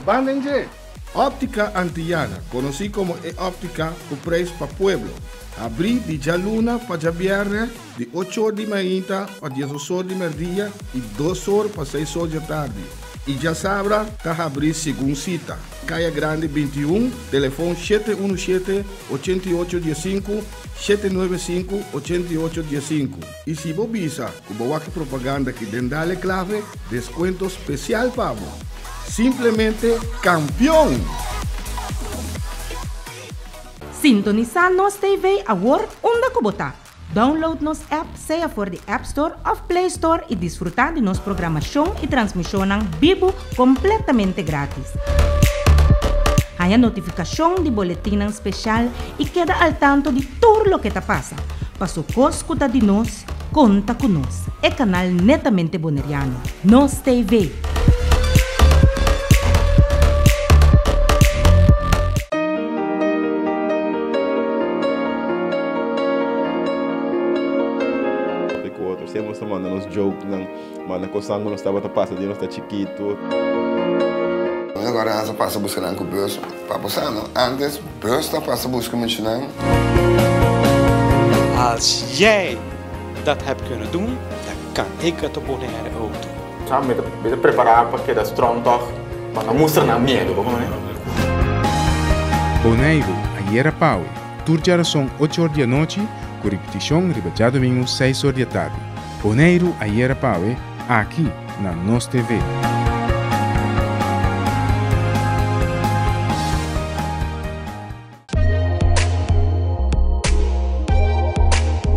[SPEAKER 1] Ban den dje! Optica Antillana, conoci como e optica cu prijs pa pueblo, habri di djaluna pa djabierne di ocho or di mainta pa diesdos or di merdia y dos or pa seis or djatardi y djasabra ta habri segun cita. Caya Grandi 21, telefon 717 88 15, 795 88 15. I si bo bisa ku bo wak e propaganda aki den Dale Clave, deskuento spesial pa bo. Simplemente kampion!
[SPEAKER 2] Sintonisá Nos TV awor unda ku bo ta. Download nos app sea for di App Store òf Play Store i disfrutá di nos programashon i transmishonnan bibu kompletamente grátis. Haña notifikashon di boletinnan speshal i keda al tanto di tur loke ta pasa. Paso kos ku ta di nos, konta ku nos, e kanal netamente boneriano, Nos TV.
[SPEAKER 3] Papia ku otro, siempre nos ta manda nos jokenan, manda kosnan ku nos tabata pasa di nos ta chikitu.
[SPEAKER 4] Mi agora a pasa buska nan ku bus pa bo sa no, antes bus ta pasa buska muchanan.
[SPEAKER 5] Als jij dat hebt kunnen doen, dan kan ik het op Bonaire ook doen.
[SPEAKER 6] Sa, mi ta prepará pa keda strong tòg, pa no mustra nan miedu, bo kono?
[SPEAKER 14] Boneiru, ayera pawe, tur djarason ocho or di anochi, ku ripitishon riba djadumingu seis or di atardi. Boneiru, ayera pawe, aki na Nos TV.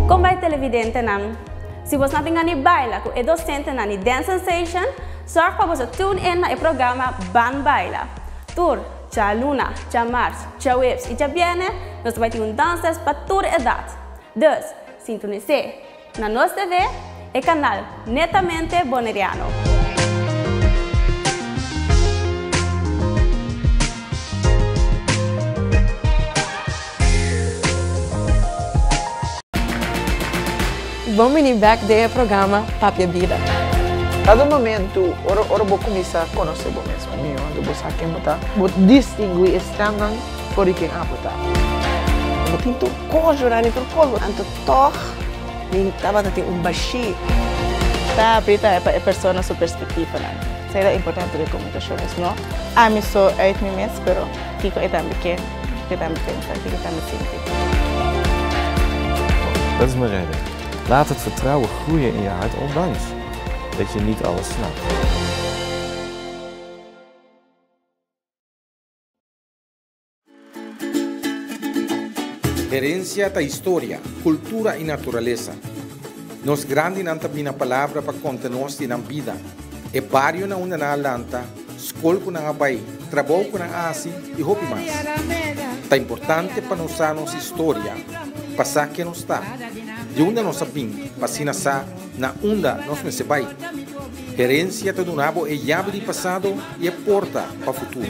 [SPEAKER 8] Kon bai televidentenan? Si bos no tin gana di baila ku e dosentenan di Dance Sensation, sòrg pa boso tune in na e programa Ban Baila. Tur djaluna, djamars, djaweps i djabièrnè nos ta bai tin un dansles pa tur edat. Dus, sintonis'é na Nos TV, e kanal netamente boneriano.
[SPEAKER 9] Bon bini bek den e programa Papia Bida.
[SPEAKER 10] Dado momento, ora ora bo kuminsá konosé bo mes mihó, anto bo sa ken bo ta, bo distinguí e stemnan for di ken abo ta.
[SPEAKER 9] Bo tin tur kos, Jurany, tur kos. Anto tòg mi tabata tin un bashí.
[SPEAKER 11] Ta habrí ta pa e persona su perspektivanan. Esei ta importante den komunikashon es no ami so uit mi mes pero kiko e tambe ke, kiko e tambe pensa, kiko e tambe sinti.
[SPEAKER 12] Dat is mijn reden. Laat het vertrouwen groeien in je hart ondanks dat je niet alles snapt.
[SPEAKER 13] Herencia ta historia, cultura y naturalesa. Nos grandinan ta bina palabra pa conta nos di nan bida, e bario na unda nan a lanta, scol cu nan a bay, trabou cu nan a haci y hopi mas. Ta importante pa nos sa nos historia, pa sa ken nos ta, di unda nos a bin pa asina sa na unda nos mester bai. Herencia ta duna bo e yabi di pasado y e porta pa futuro.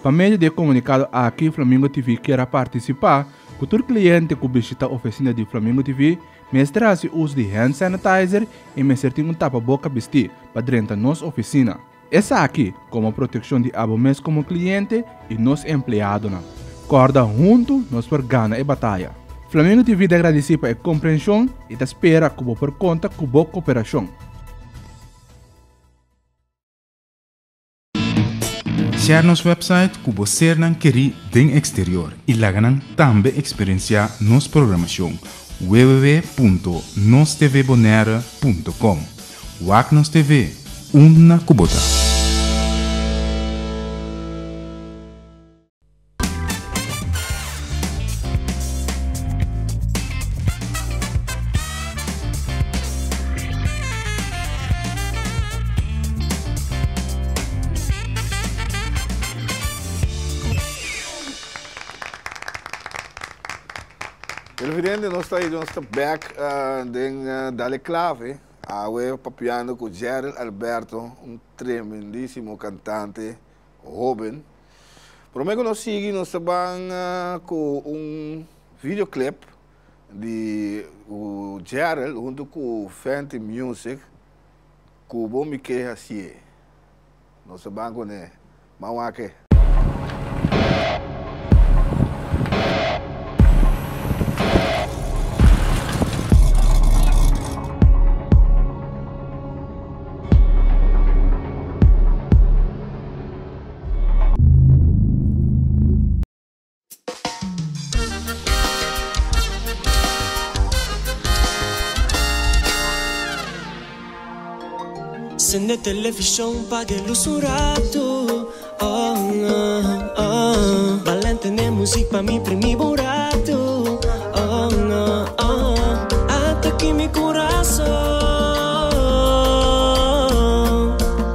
[SPEAKER 7] Pa medio di e komunikado aki Flamingo TV kier a partisipá ku tur kliente ku bishita ofisina di Flamingo TV mester hasi uso di hand sanitizer i mester tin un tapaboka bistí pa drenta nos ofisina. Esaki komo protekshon di abo mes komo kliente i nos empleadonan. Kòrda huntu nos por gana e bataya. Flamingo TV ta gradisí pa e komprenshon i ta spera ku bo por konta ku bo koperashon.
[SPEAKER 14] Share nos website ku bo sernan kerí den eksterior i laga nan tambe eksperensiá nos programashon www.nostvbonaire.com. Wak nos TV, unda ku bo ta.
[SPEAKER 1] Televidente, nos ta nos ta back den Dale Clave. Awe papiando cu Gerald Alberto, un tremendísimo cantante hoben. Prome cu nos sigui, nos ta ban cu un videoclip di Gerald hunto cu Fenty Music, Cu bo mi ke hacié. Nos ta ban cune. Ban wak e.
[SPEAKER 16] Sende televishon, paga e lus un ratu oh, oh, oh. Balente n'e muzik pa mi primi bo un ratu oh, oh, oh. Ata ki mi kurason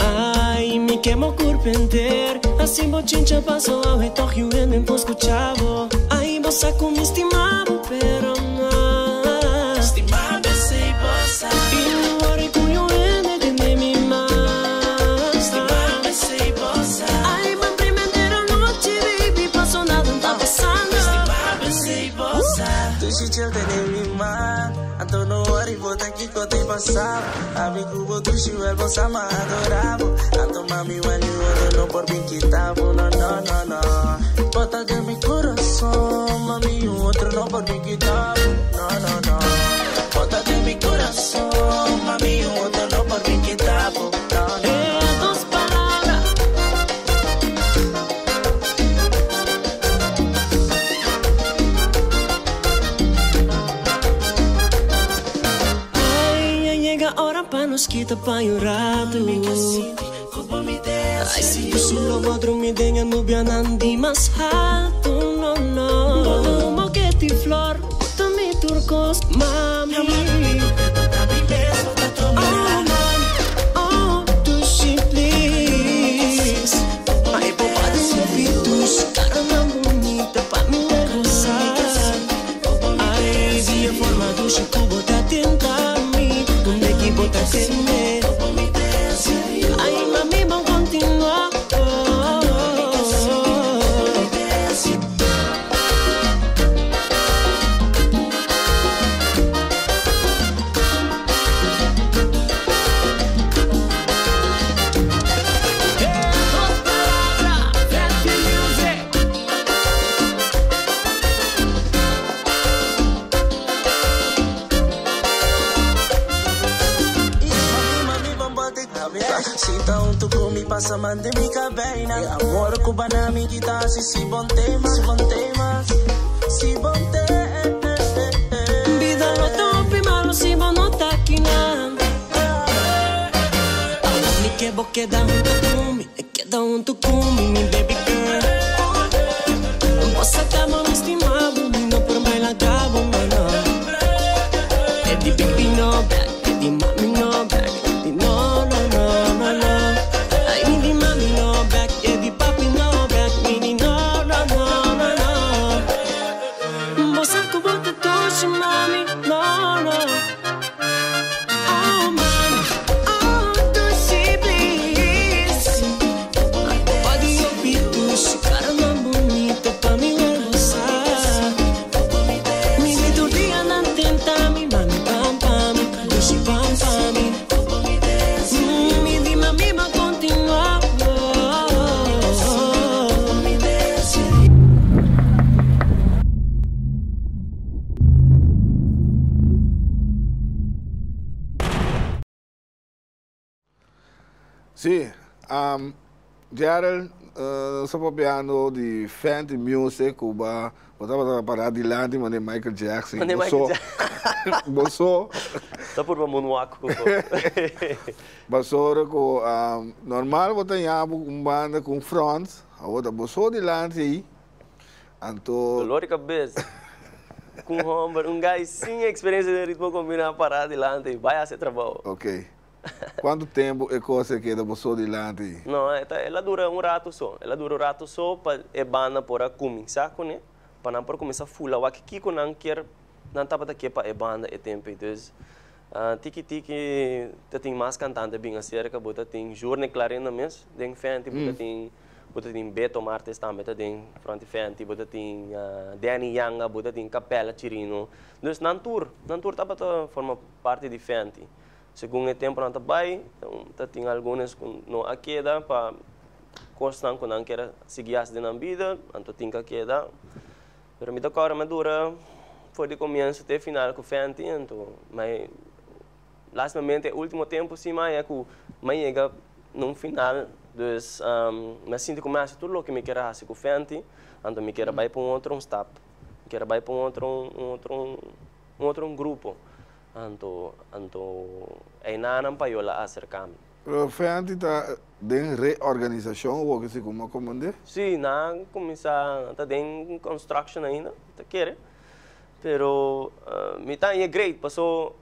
[SPEAKER 16] Ai, mi kema kurp enter Asi bo chincha paso awe tòg yu hende por skucha bo Ai, bo sa ku mi stima bo pero no Stima bo esei bo sa I no wòri ku yu hende tene mi mas Stima bo esei bo sa Ai, ban primenter anochi baby paso nada no ta pasando Stima bo esei bo sa
[SPEAKER 17] Dushi chel tene mi man Anto no wòri bo ta kiko te pasa Ami ku bo dushi wèl bo sa ma adora bo Anto mami wèl yu otro no. no por bin kita bo, no, no, no, no. Bo ta den mi kurason, mami, un otro no por bin kita bo, no, no, no. Bo ta den mi kurason, mami, un otro no por bin kita bo, no, no.
[SPEAKER 16] Dos palabra. Ay, a yega ora pa nos kita pa un ratu. Ay, si bo solo bo drumi den e nubianan di mas haltu, no, no. Bo ta un boket di flor, bo ta mi tur kos, mami. Oh, mami, oh, dushi, please. Ay, bo body hopi dushi, karanan bunita pa mi gosa. Ay, di e forma dushi ku bo ta tenta mi, unda ki bo ta tene. Ay, mami, ban kontinua.
[SPEAKER 17] Sinta huntu ku mi pasa man den mi kabei na. E amor ku bo na mi kita hasi si bon tema, si bon tema, si bon te.
[SPEAKER 16] Bida no ta hopi malo si bo no ta akinan. Awor mi ke bo keda huntu ku mi, keda huntu ku mi, mi baby girl. Bo sa kaba mi stima bo, mi no por bai laga bo, no no. E di baby no back, e di mami no back, e di no no no no no. Ay mi di mami no back, e di papi no back, mi di no no no no no. Bo sa ku bo ta dushi mami, no no. Oh mami, oh dushi please. Ay bo body hopi dushi, karanan bunita pa mi gosa. Mi di tur dia nan tenta mi, mami pam pam, dushi pam pam. Mi di mami ban kontinua.
[SPEAKER 1] Sí, Gerald, nos ta papiando di Fenty Music ku ba bo tabata pará dilanti manera Michael Jackson.
[SPEAKER 15] Manera Michael Jackson.
[SPEAKER 1] Bo so.
[SPEAKER 15] Ta purba moonwalk ku bo.
[SPEAKER 1] Basora ku normal bo ta ña bo un banda ku un front, awor ta bo so dilanti ei, anto.
[SPEAKER 15] Dolor di kabes. Ku un homber, un guy sin eksperensia den ritmo kombiná pará dilanti, bai hasi e trabou.
[SPEAKER 1] Ok. Kuantu tempu e kos a keda bo so dilanti?
[SPEAKER 15] No, e ta, el a dura un ratu so. El a dura un ratu so pa e banda por a kuminsá kuné, pa nan por kuminsá fula wak kiko nan kier, nan tabata ke pa e banda e tempu ei. Dus, tiki tiki ta tin mas kantante bin aserka, bo ta tin Journey Clarinda mes den Fenty, bo ta tin, bo ta tin Beto Martes tambe ta den Fronti Fenty, bo ta tin Danny Yanga, bo ta tin Capella Chirino. Dus nan tur, nan tur tabata forma parti di Fenty. Segun e temponan ta bai, ta tin algunes ku no a keda pa kosnan ku nan kier a sigui hasi den nan bida, anto tin ku a keda. Pero mi ta kòrda mi a dura for di komienso te final ku Fenty, anto mai lastimamente e ultimo tempu si mai e ku mi a yega na un final, dus mi a sinti ku mi a hasi tur loke mi kier a hasi ku Fenty, anto mi kier a bai pa un otro un stap, mi kier a bai pa un otro un otro un otro un grupo. Anto, anto einanan payola a aserká mi.
[SPEAKER 1] Pero Fenty ta den reorganisashon awor ke si ku mi a komprendé?
[SPEAKER 15] Sí, nan a kuminsá, nan ta den construction ainda, mi ta kere. Pero mi ta haña great paso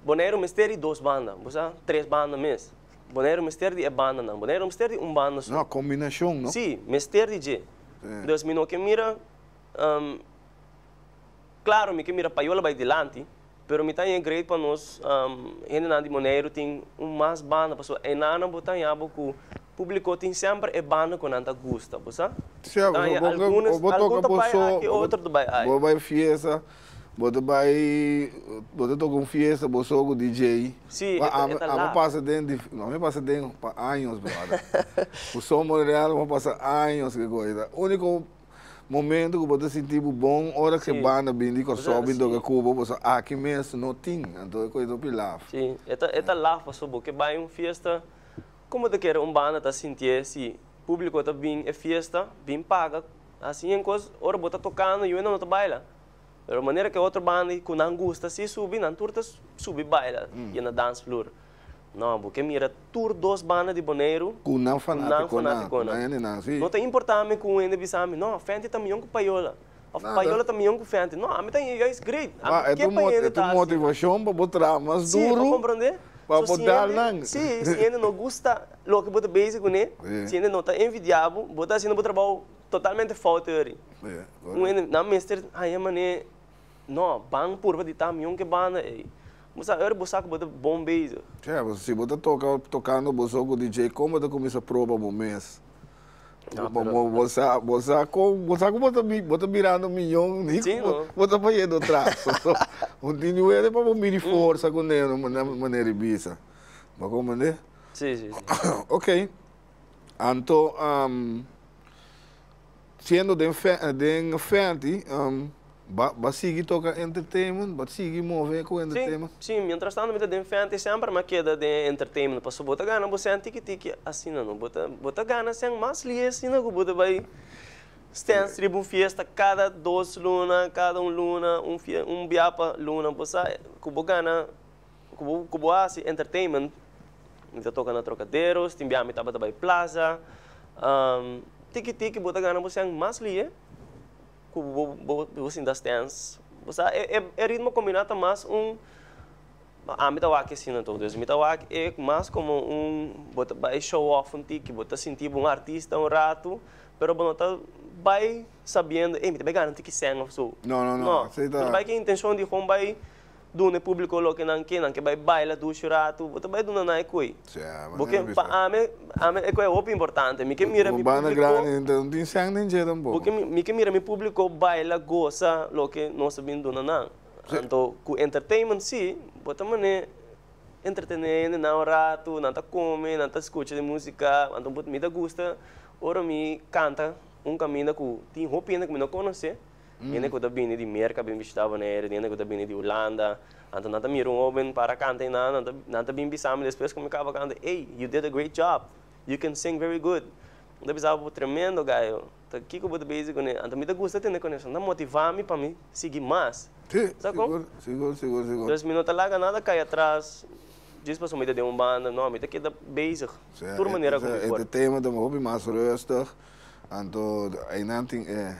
[SPEAKER 15] Boneiru mester di dos banda, bo sa, tres banda mes. Boneiru mester di e bandanan, Boneiru mester di un banda so.
[SPEAKER 1] No, kombinashon, no?
[SPEAKER 15] Sí, mester di dje. Dus mi no ke mira. Claro mi ke mira Payola bai dilanti, pero mi ta haña great pa nos hendenan di Boneiru tin un mas banda pasobra enanan bo ta haña bo ku publico tin semper e banda ku nan ta gusta, bo sa?
[SPEAKER 1] Sia,
[SPEAKER 15] Ta haña
[SPEAKER 1] bo
[SPEAKER 15] algunes,
[SPEAKER 1] bo
[SPEAKER 15] algun
[SPEAKER 1] toka
[SPEAKER 15] ta
[SPEAKER 1] bo
[SPEAKER 15] bai
[SPEAKER 1] so,
[SPEAKER 15] aki, otro ta bai ai.
[SPEAKER 1] bo bai fiesta. Bo ta bai, bo ta toca un fiesta, bo so cu DJ.
[SPEAKER 15] Sí,
[SPEAKER 1] Ma
[SPEAKER 15] e ta,
[SPEAKER 1] ami,
[SPEAKER 15] e ta
[SPEAKER 1] ami
[SPEAKER 15] laf.
[SPEAKER 1] pasa den dif, no, ami pasa den pa años, brother. Cu Son Monreal mi a pasa años cu e cosa. Ta unico momento cu bo ta sinti bo bon ora cu e
[SPEAKER 15] Sí.
[SPEAKER 1] banda bin di
[SPEAKER 15] O sea,
[SPEAKER 1] Corsou bin
[SPEAKER 15] sí.
[SPEAKER 1] toca cu bo, pasobra aki mes no tin, anto e cosa ta hopi laf.
[SPEAKER 15] Sí, e ta, e ta laf pasobra bo ke bai un fiesta, como ta kere un banda ta sintié si publico ta bin e fiesta, bin paga, haci en cos, ora bo ta tocando yu hende no ta baila. Pero manera ke otro banda ku nan gusta si subi, nan tur ta subi baila yena dance floor. No, bo ke mira tur dos banda di Boneiru
[SPEAKER 1] Ku nan
[SPEAKER 15] ku nan
[SPEAKER 1] fanatikonan, ku nan
[SPEAKER 15] fanatikonan.
[SPEAKER 1] hendenan, si.
[SPEAKER 15] No ta importá mi ku un hende bisa mi, no, Fenty ta mion ku Payola, òf
[SPEAKER 1] Nada.
[SPEAKER 15] Payola ta mion ku Fenty. No, ami ta juist great.
[SPEAKER 1] Ma
[SPEAKER 15] Ami
[SPEAKER 1] e
[SPEAKER 15] ke
[SPEAKER 1] ta
[SPEAKER 15] pa hende
[SPEAKER 1] e ta
[SPEAKER 15] ta asina.
[SPEAKER 1] motivashon pa bo traha mas
[SPEAKER 15] Si, bo
[SPEAKER 1] duru
[SPEAKER 15] komprondé?
[SPEAKER 1] pa
[SPEAKER 15] So
[SPEAKER 1] bo
[SPEAKER 15] si
[SPEAKER 1] dal
[SPEAKER 15] hende,
[SPEAKER 1] nan.
[SPEAKER 15] si, si hende no gusta loke bo ta bezig kuné,
[SPEAKER 1] Si.
[SPEAKER 15] si hende no ta envidiá bo, bo ta hasiendo bo trabou totalmente fout eri. Un hende nan mester haña manera, no, ban purba di ta mion ke banda ei. Bo sa ora bo sa ku bo ta bon bezig.
[SPEAKER 1] Ja, pasobra si bo ta toka tokando bo so ku DJ, kon bo ta kuminsá proba bo mes?
[SPEAKER 15] No,
[SPEAKER 1] Bo
[SPEAKER 15] pero
[SPEAKER 1] bo bo sa bo sa kon bo sa ku bo ta bo ta birando mion ni
[SPEAKER 15] Sí,
[SPEAKER 1] ku
[SPEAKER 15] no.
[SPEAKER 1] bo ta bayendo atras. So, un tin di wende pa bo midi forsa ku ne na manera di bisa. Bo a komprendé?
[SPEAKER 15] Sí, sí, sí.
[SPEAKER 1] Ok. Anto siendo den den Fenty ba ba sigui toca entertainment, ba sigui move cu entertainment?
[SPEAKER 15] Sí, sí, mientras tanto mi ta den Fenty semper mi a keda den entertainment pasobra bo ta gana bo sèn tiki tiki asina no, bo ta bo ta gana sèn mas lihe asina cu bo ta bay stens riba un fiesta cada dos luna, cada un luna, un fie un bia pa luna, bo sa cu bo gana Ku bo ku bo hasi entertainment, mi ta toka na Trocaderos, tin bia mi tabata bai Plaza, tiki tiki bo ta gana bo sèn mas lihe ku bo bo bo sinta stèns. Bo sa e e e ritmo kombiná ta mas un, ami ta wak asina anto, dus mi ta wak e mas komo un bo ta bai show off un tiki, bo ta sinti bo un artista un ratu, pero bo no ta bai sabiendo, ey mi ta bai gana un tiki sèn of so.
[SPEAKER 1] No, no, no,
[SPEAKER 15] No,
[SPEAKER 1] asei
[SPEAKER 15] bo ta
[SPEAKER 1] ta.
[SPEAKER 15] bai ku e intenshon di gewoon bai Duna e publico loke nan ke, nan ke bai baila dushi ratu, bo ta bai duna nan e koe. Bo ke, pa ami, ami e koe hopi importante. Mi ke mira mi
[SPEAKER 1] Banda
[SPEAKER 15] publico.
[SPEAKER 1] grandi no tin sèn den dje tampoco.
[SPEAKER 15] Bo ke, mi ke mira mi publico baila, gosa loke nos a bin duna nan. Anto ku entertainment si, bo ta mane entretene hende nan un ratu, nan ta come, nan ta scucha di musica, anto bo, mi ta gusta ora mi canta un caminda ku tin hopi hende ku mi no conoce. Hende ku ta bini di Merka bin bishitá Boneiru, hende ku ta bini di Hulanda. Anto nan ta mira un hóben para kanta i nan, nan ta bin bisa mi despues ku mi kaba kanta, Ey, you did a great job! You can sing very good! Mi ta bisa bo, Tremendo, gayo! Ta kiko bo ta bezig kuné? Anto mi ta gusta tende ku esnan ta motivá mi pa mi sigui mas.
[SPEAKER 1] Sí,
[SPEAKER 15] Sa kon?
[SPEAKER 1] sigur, sigur, sigur, sigur.
[SPEAKER 15] Dus mi no ta laga nada kai atras djis pasobra mi ta den un banda. No, mi ta keda bezig tur manera ku mi por.
[SPEAKER 1] E tema ta hopi mas rustig, anto einan tin e.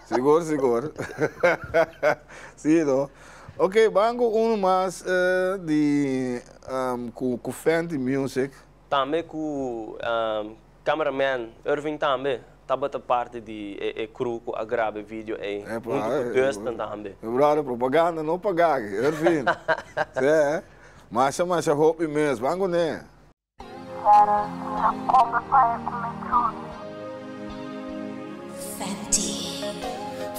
[SPEAKER 1] Sigur, sigur. Sí, no. Ok, ban ku unu mas di ku ku Fenty Music.
[SPEAKER 15] Tambe ku cameraman Irving tambe tabata parti di e crew ku a graba e video ei huntu ku Dustin tambe.
[SPEAKER 1] Mi brother, propaganda no paga aki, Irving. Sí, masha masha hopi mes, ban kuné.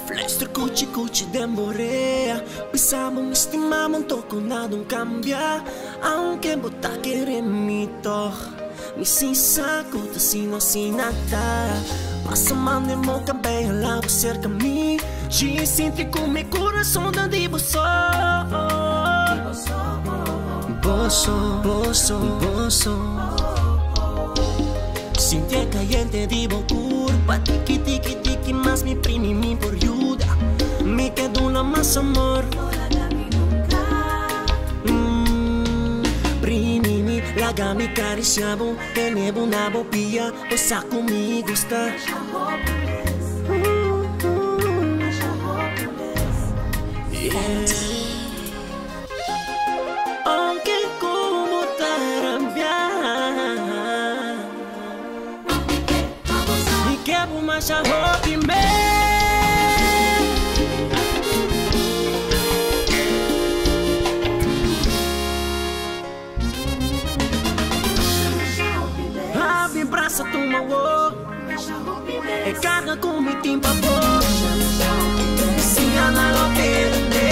[SPEAKER 16] Fluister kuchi kuchi den borea Bisa bo mi stima bo toko nada un cambia Aunke bo ta kere mi toch Mi si sa ku ta asina asina ta Pasa man den bo cabello la bo cerca mi Djis sinti ku mi corazon ta di bo so. Boso, boso, boso Sinti e cayente di bo curpa Tiki, tiki, tiki mas mi primi mi por yuda Mi ke duna mas amor Primi mi, laga mi caricia bo Tene bo na bo pia, bo sa cu mi gusta Yeah. Aunke como ta rabia Mi ke bo masha hopi mes. Habri brasa tuma wo E carga cu mi tin pa bo.
[SPEAKER 17] Siana lo tende.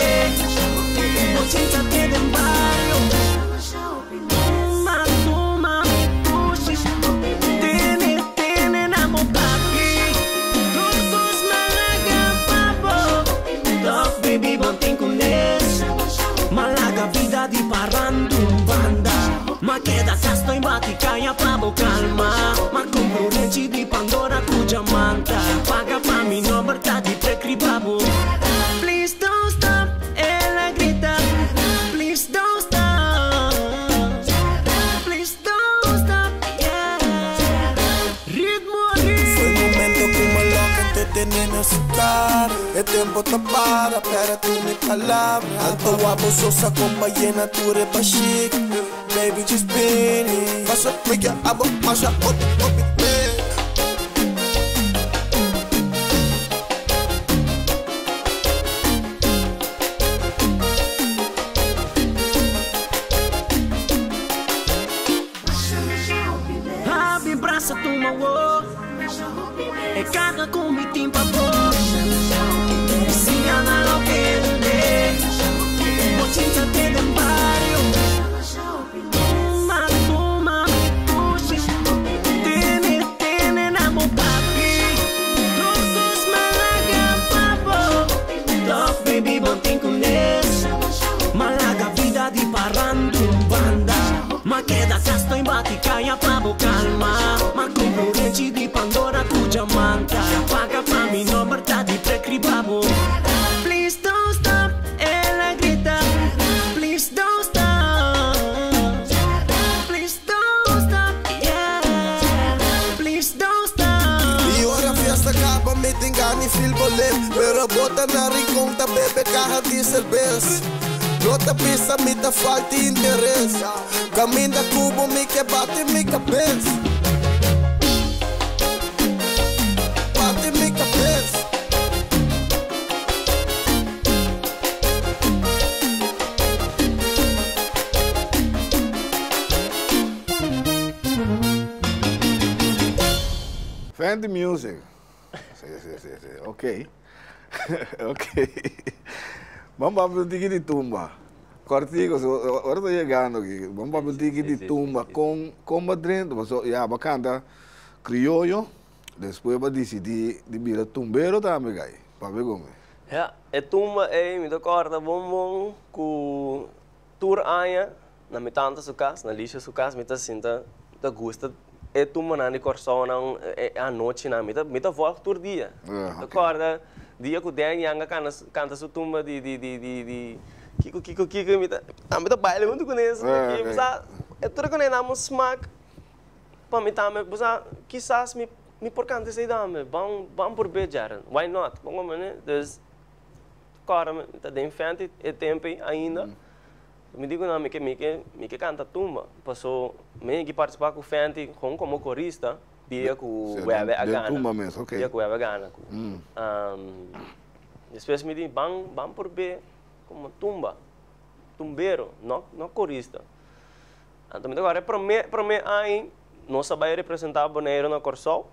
[SPEAKER 17] Bochincha te den barrio. Tuma, tuma mi pushi. Tene, tene na bo papi. Tur cos malaga pa bo. Toch baby bo tin cu nes. Malaga vida di parrandu banda. Ma keda gasto y bati caya pa bo calma. Ma compro renchi di Pandora cu diamanta. Paga pa mi nomber ta di prek riba bo. Please don't stop, el a grita. Please don't stop. Please don't stop, yeah. Ritmo,
[SPEAKER 18] Foi
[SPEAKER 17] ritmo.
[SPEAKER 18] momento cu mi loca te tene na su cara. E tempo ta para, pera tu mi palabra. Anto abo sosa con ballena tu repashik. Baby, just spin it. Pasa, me que abo, masha, opi, opi, man.
[SPEAKER 17] Abi brasa tuma wo. E carga cu mi tin pa bo. Siana lo tende. Bochincha te den barrio. Tuma, tuma mi pushi. Tene, tene na bo papi. Tur cos malaga pa bo. Toch baby bo tin cu nes. Malaga vida di parrandu banda. Ma keda gasto y bati caya pa bo calma. Ma compro renchi di Pandora cu diamanta. Paga pa mi nomber ta di prek riba bo. Please don't stop, el a grita. Please don't stop. Please don't stop, yeah. Please don't stop.
[SPEAKER 18] Y ora fiesta caba, mi tin gana di feel bolé. Pero bo ta na rincon ta bebe caha di cerbes. No ta pisa, mi ta falta interes. Caminda cu bo mi ke bati mi cabes. Bati mi cabes.
[SPEAKER 1] Fendi Music. Si, si, si, si. Ok. Ok. Ban papia un tiki di tumba. Cortico, so, ora ta yegando aki. Ban papia un tiki di tumba. Con, con ba drenta? Paso, ya, ba canta crioyo, despues ba dicidi di bira tumbero tambe, gai. Papia con mi.
[SPEAKER 15] Ja, e tumba ey mi ta corda bon bon cu tur aña na mi tanta su cas, na Licia su cas, mi ta sinta, mi ta gusta e tumbanan di Corsounan, e anochinan, mi ta, mi ta volg tur dia. Mi ta corda dia cu Danny Young a canta, canta su tumba di, di, di, di, di Kiko, Kiko, Kiko, mi ta, mi ta baila hunto cu nes, mi sa, e tur cu nan a smaak pa mi tambe, bo sa, kisas mi, mi por canta esey tambe, ban, ban purbe Jaren, why not, bo comprende? Dus, Kòrda mi ta den fènti e tempu ei ainda. Mi di ku nan mi ke mi ke mi ke kanta tumba. Paso mi a partisipá ku fènti kon komo korista dia ku Wèwè a gana. Dia ku Wèwè a gana. Despues mi di ban ban purb'é komo tumba, tumbero, no no korista. Anto mi ta kòrda e promé promé aña nos a bai representá Boneiru na Kòrsou.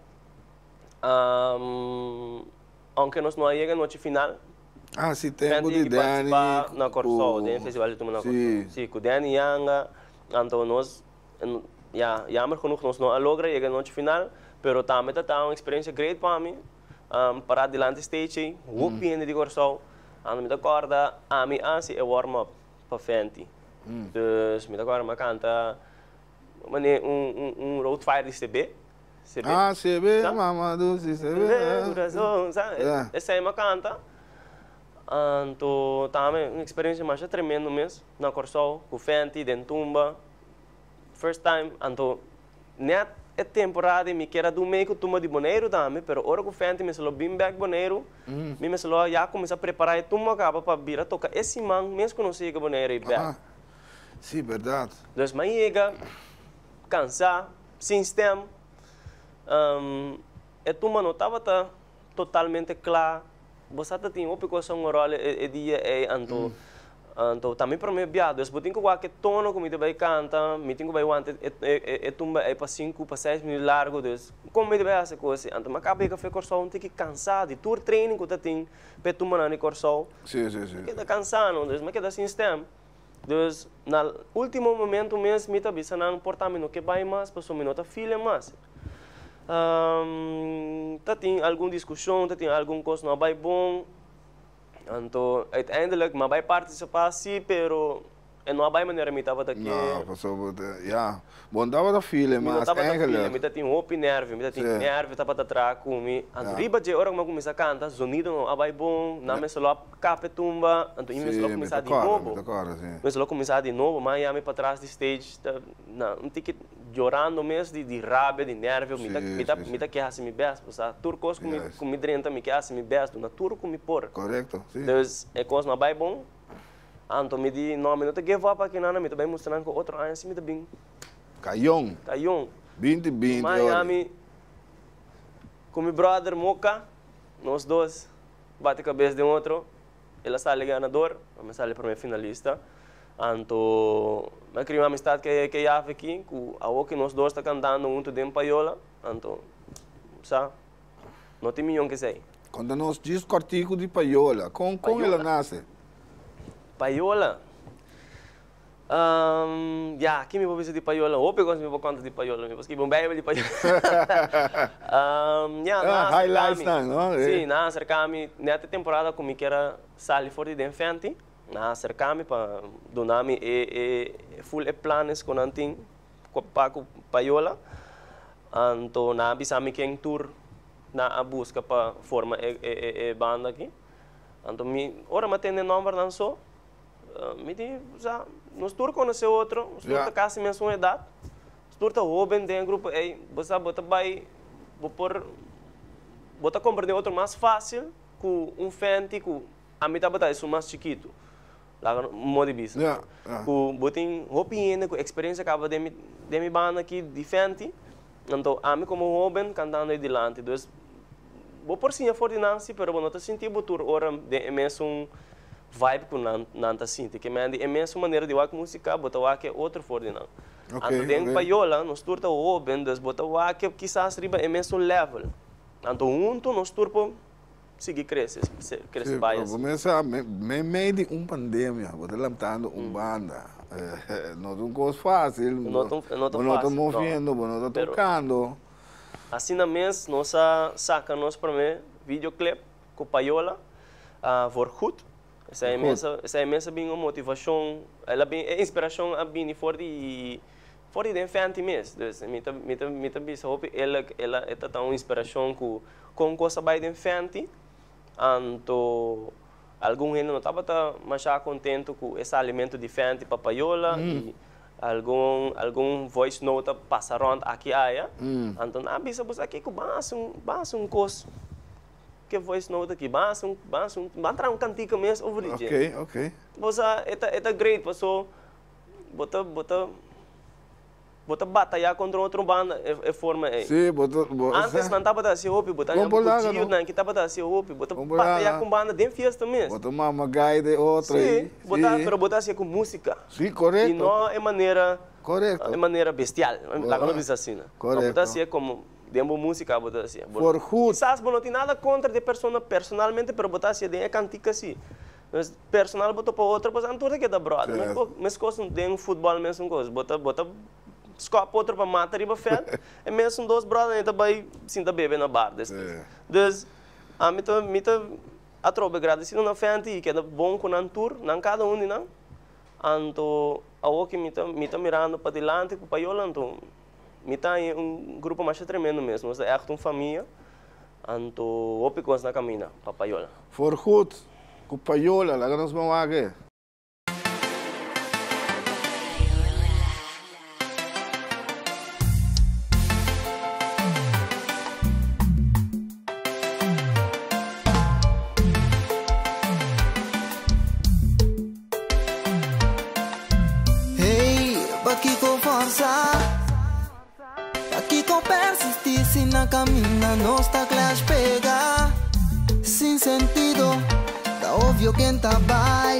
[SPEAKER 15] Aunke nos no a yega nochi final.
[SPEAKER 1] Ah, si tempo di
[SPEAKER 15] Danny
[SPEAKER 1] Danny
[SPEAKER 15] participa na Kòrsou,
[SPEAKER 1] ku
[SPEAKER 15] den festival di tumba na
[SPEAKER 1] Si.
[SPEAKER 15] Kòrsou. Si, ku Danny Yanga, anto nos, ya, jammer genoeg nos no a logra yega nochi final, pero tambe ta ta un experiencia great pa mi, para dilanti stage ei, hopi hende di Kòrsou, anto mi ta kòrda ami a hasi e warm up pa Fenty. Dus mi ta kòrda mi a kanta mane un un road fire di CB. CB.
[SPEAKER 1] Ah, CB,
[SPEAKER 15] Sa?
[SPEAKER 1] mama dushi, CB.
[SPEAKER 15] Corazon, sa?
[SPEAKER 1] Yeah.
[SPEAKER 15] Esei mi a canta. Anto tambe un experiencia masha tremendo mes na Corsou cu Fenty den tumba. First time, anto net e temporada di mi kier a dun mei cu tumba di Boneiru tambe, pero ora cu Fenty mester lo bin bek Boneiru, mi mester lo ya cuminsa prepara e tumba caba pa bira toca e siman mes cu nos yega Boneiru ei bek.
[SPEAKER 1] Aha. Si, berdad.
[SPEAKER 15] Dus mi a yega cansa. Sin stem, e tumba no tabata totalmente kla. Bo sa ta tin hopi kos un ròl e dia ei, anto Anto ta mi promé bia, dus bo tin ku wak e tono ku mi ta bai kanta, mi tin ku bai wanta e tumba ei pa sinku pa seis minüt largu, dus kon mi ta bai hasi kos así? Anto mi a kaba yega fe Kòrsou un tiki kansá di tur training ku ta tin pa e tumbanan di Kòrsou. Mi keda kansá no, dus mi a keda sin stèm. Dus na último momento mes mi ta bisa nan por ta mi no ke bai mas pasobra mi no ta feel e mas. Ta tin algun diskushon, ta tin algun kos no a bai bon. Anto uiteindelijk m'a bai partisipá sí, pero e no a bai manera mi tabata ke.
[SPEAKER 4] No, pasobra bo ta, ya. Bo no tabata feel e
[SPEAKER 15] Mi no
[SPEAKER 4] mas
[SPEAKER 15] tabata feel e,
[SPEAKER 4] eigenlijk.
[SPEAKER 15] mi ta tin hopi nervio, mi ta tin
[SPEAKER 4] Sí.
[SPEAKER 15] nervio tabata traha ku mi. Anto
[SPEAKER 4] Ya.
[SPEAKER 15] riba dje ora ku mi a kuminsá kanta, zonido no a bai bon, nan mester lo a kap e tumba, anto i
[SPEAKER 4] Sí,
[SPEAKER 15] mester lo a
[SPEAKER 4] mi
[SPEAKER 15] kuminsá
[SPEAKER 4] ta
[SPEAKER 15] di
[SPEAKER 4] kòrda, mi
[SPEAKER 15] nobo.
[SPEAKER 4] ta kòrda, sí.
[SPEAKER 15] Mester lo a kuminsá di nobo, m'a yami patras di stage ta na un tiki yorando mes di di rabia, di nervio, mi ta mi ta mi ta ke hasi mi best, bo sa, tur kos ku mi ku mi drenta mi ke hasi mi best, duna tur ku mi por.
[SPEAKER 4] Korekto, si.
[SPEAKER 15] Dus e kos no a bai bon, anto mi di no, mi no ta give up aki nana, mi ta bai mustra nan ku otro aña si mi ta bin.
[SPEAKER 4] Kayon.
[SPEAKER 15] Kayon.
[SPEAKER 4] Binti binti ora.
[SPEAKER 15] Miami ku mi brother Moka, nos dos bati kabes den otro. El a sali ganador, ami a sali prome finalista. Anto mi a cria un amistad cu e Jaf aki, cu awo cu nos dos ta cantando hunto den Payola, anto sa, no tin miyon cu esey.
[SPEAKER 4] Conta nos djis cortico di Payola, con con el a nace?
[SPEAKER 15] Payola? Ya, ki mi por bisa di Payola? Hopi cos mi por conta di Payola, mi por scribi un bijbel di Payola. Ya, nan a acerca mi.
[SPEAKER 4] Highlights nan, no?
[SPEAKER 15] Si, nan a acerca mi net e temporada cu mi kier a sali for di den Fenty, nan a acerca mi pa duna mi e full e planes cu nan tin pa cu Payola. Anto nan a bisa mi ken tur nan a busca pa forma e banda aki. Anto mi, ora mi a tende e nombernan so, Mi di, sa, nos tur konosé otro, nos tur ta kasi mesun edat, nos tur ta hóben den e grupo ei, bo sa bo ta bai, bo por, bo ta komprendé otro mas fásil ku un fènti ku ami tabata esun mas chikitu, laga no modo di bisa, ku bo tin hopi hende ku eksperensia kaba den mi den mi banda aki di fènti, anto ami komo hóben kantando ei dilanti, dus bo por siña for di nan si, pero bo no ta sinti bo tur ora den e mesun vibe ku nan nan ta sinti. Ke men di e mesun manera di wak músika, bo ta wak e otro for di nan. Anto den payola nos tur ta hóben, dus bo ta wak e kisas riba e mesun level. Anto huntu nos tur por sigui krese, krese
[SPEAKER 4] Sí,
[SPEAKER 15] bai
[SPEAKER 4] bo
[SPEAKER 15] asina.
[SPEAKER 4] mester sa, meimei di un pandemia, bo ta lantando un banda. No ta un kos fásil,
[SPEAKER 15] No ta no ta
[SPEAKER 4] bo no ta
[SPEAKER 15] fásil, no.
[SPEAKER 4] moviendo, bo no ta
[SPEAKER 15] Pero
[SPEAKER 4] tokando.
[SPEAKER 15] asina mes nos a saka nos promé videoclip Ku Payola, voor goed. Esei mes a, esei mes a bin un motivashon, el a bin, e inspirashon a bini for di, for di den Fenty mes. Dus mi ta, mi ta, mi ta bisa hopi eerlijk, el a, e ta ta un inspirashon ku kon kos a bai den Fenty, anto algun hende no tabata masha kontentu ku e salimentu di Fenty pa Payola i algun, algun voice note a pasa rònt aki aya. Anto nan a bisa bo sa kiko, ban hasi un, ban hasi un kos. Ke voice note aki, ban hasi un, ban hasi un, ban traha un kantika mes over di dje.
[SPEAKER 4] Ok, ok.
[SPEAKER 15] Bo sa, e ta, e ta great paso bo ta, bo ta, bo ta bataya kontra un otro banda e, e forma ei.
[SPEAKER 4] Sí, bo ta, bo sa.
[SPEAKER 15] Antes nan tabata hasi hopi, bo ta
[SPEAKER 4] Kon
[SPEAKER 15] haña
[SPEAKER 4] por
[SPEAKER 15] ku
[SPEAKER 4] laga
[SPEAKER 15] Gio
[SPEAKER 4] no.
[SPEAKER 15] nan ki tabata hasi hopi, bo ta
[SPEAKER 4] Kon por
[SPEAKER 15] bataya
[SPEAKER 4] laga.
[SPEAKER 15] ku un banda den fiesta mes.
[SPEAKER 4] Bo ta mama gai de otro
[SPEAKER 15] Sí,
[SPEAKER 4] ei.
[SPEAKER 15] bo ta,
[SPEAKER 4] Sí.
[SPEAKER 15] pero bo ta hasié ku músika.
[SPEAKER 4] Sí, korekto.
[SPEAKER 15] I no e manera,
[SPEAKER 4] Korekto.
[SPEAKER 15] e manera bestial, laga no bisa asina.
[SPEAKER 4] Korekto.
[SPEAKER 15] Bo ta hasié komo. Den bo músika bo ta hasié. Bo
[SPEAKER 4] Voor goed.
[SPEAKER 15] Kisas bo no tin nada kontra di e persona personalmente, pero bo ta hasié den e kantika si. Pues personal bo topa otro, pues anto ta keda bròder.
[SPEAKER 4] Yes.
[SPEAKER 15] Meskos den futbòl mesun kos. Bo ta bo ta skòp otro pa mata riba vèlt, e mesun dos bròdernan ta bai sinta bebe na bar despues. Dus ami ta mi ta atrobe gradesido na Fenty i keda bon ku nan tur, nan kada un di nan. Anto awor ki mi ta mi ta mirando padilanti ku Payola anto Mi ta haña un grupo masha tremendo mes. Nos ta ègt un famia. Anto hopi kos na kaminda pa Payola.
[SPEAKER 4] Voorgoed ku Payola, laga nos ban wak e.
[SPEAKER 17] Hey, pakiko forsa? Pakiko persisti si na kaminda nos ta clash pega? Sin sentido, ta obvio ken ta bai.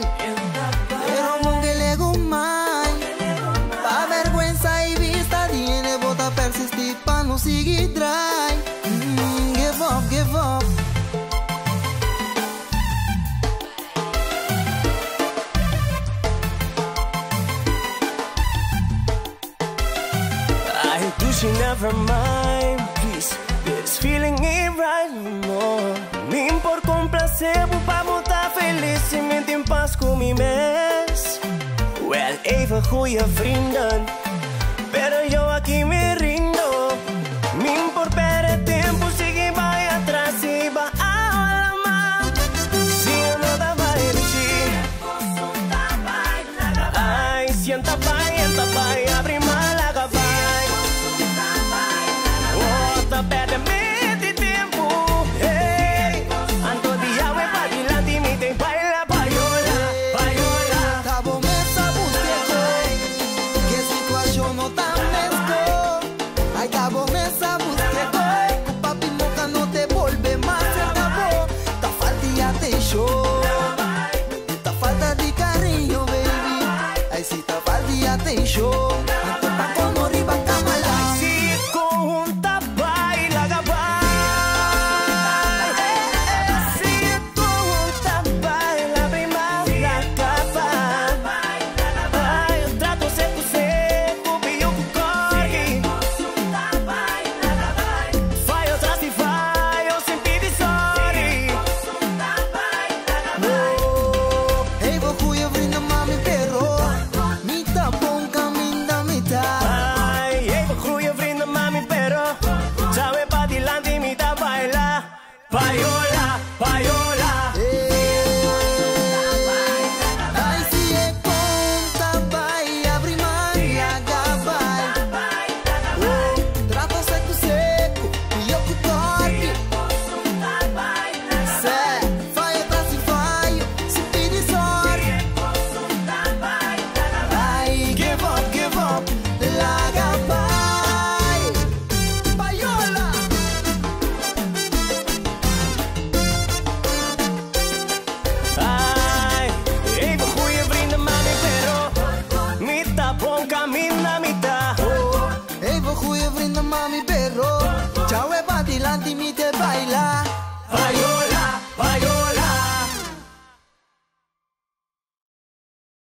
[SPEAKER 19] Pa nos sigui drai mm, Give up, give up.
[SPEAKER 16] I do she never mind, please. This feeling ain't right no more. Mi por complacer pa bo ta felis i mi tin pas ku mi mes. Wel even goeie vrienden, pero yo aki mi rindo. Mi por perde tempu, sigui bai atras i ba alarma. Si no ta bai rishi. Ai, sienta bai, enta bai, abri malaga bai. Oh, ta perde mente tempu. Hey, anto di awe padilanti mi ta baila payola, payola.
[SPEAKER 19] Ta bo mes a buska Ku situashon no ta mesko Ai ta bo mes a buska Ku papi moka no ta bolbe mas serka bo Ta falta di atenshon Ta falta di kariño, baby Ai si ta falta di atenshon Anto ta komo riba kamala
[SPEAKER 16] Si konta baila bai. Si konta baila prima la capa. Ai, trato seku seku pió ku korki. Fayo tras di fayo sin pidi sorry.
[SPEAKER 19] Oh, even goede vrienden, mami, pero Mi ta bon kaminda mi ta.
[SPEAKER 16] Ai, even goeie vrienden, mami, pero Sabe pa dilanti mi ta baila Payola, payola.
[SPEAKER 19] Ai si e konta bai, abri man laga bai. Oh, trato seku seku, pió ku korki. Se, fayo tras di fayo, sin pidi sorry. Ai, give up, give up, laga bai. Payola.
[SPEAKER 16] Ai, even goeie vrienden, mami, pero Mi ta bon kaminda mi ta.
[SPEAKER 19] Even goede vrienden, mami, pero Djawe padilanti mi ta baila.
[SPEAKER 16] Payola, payola.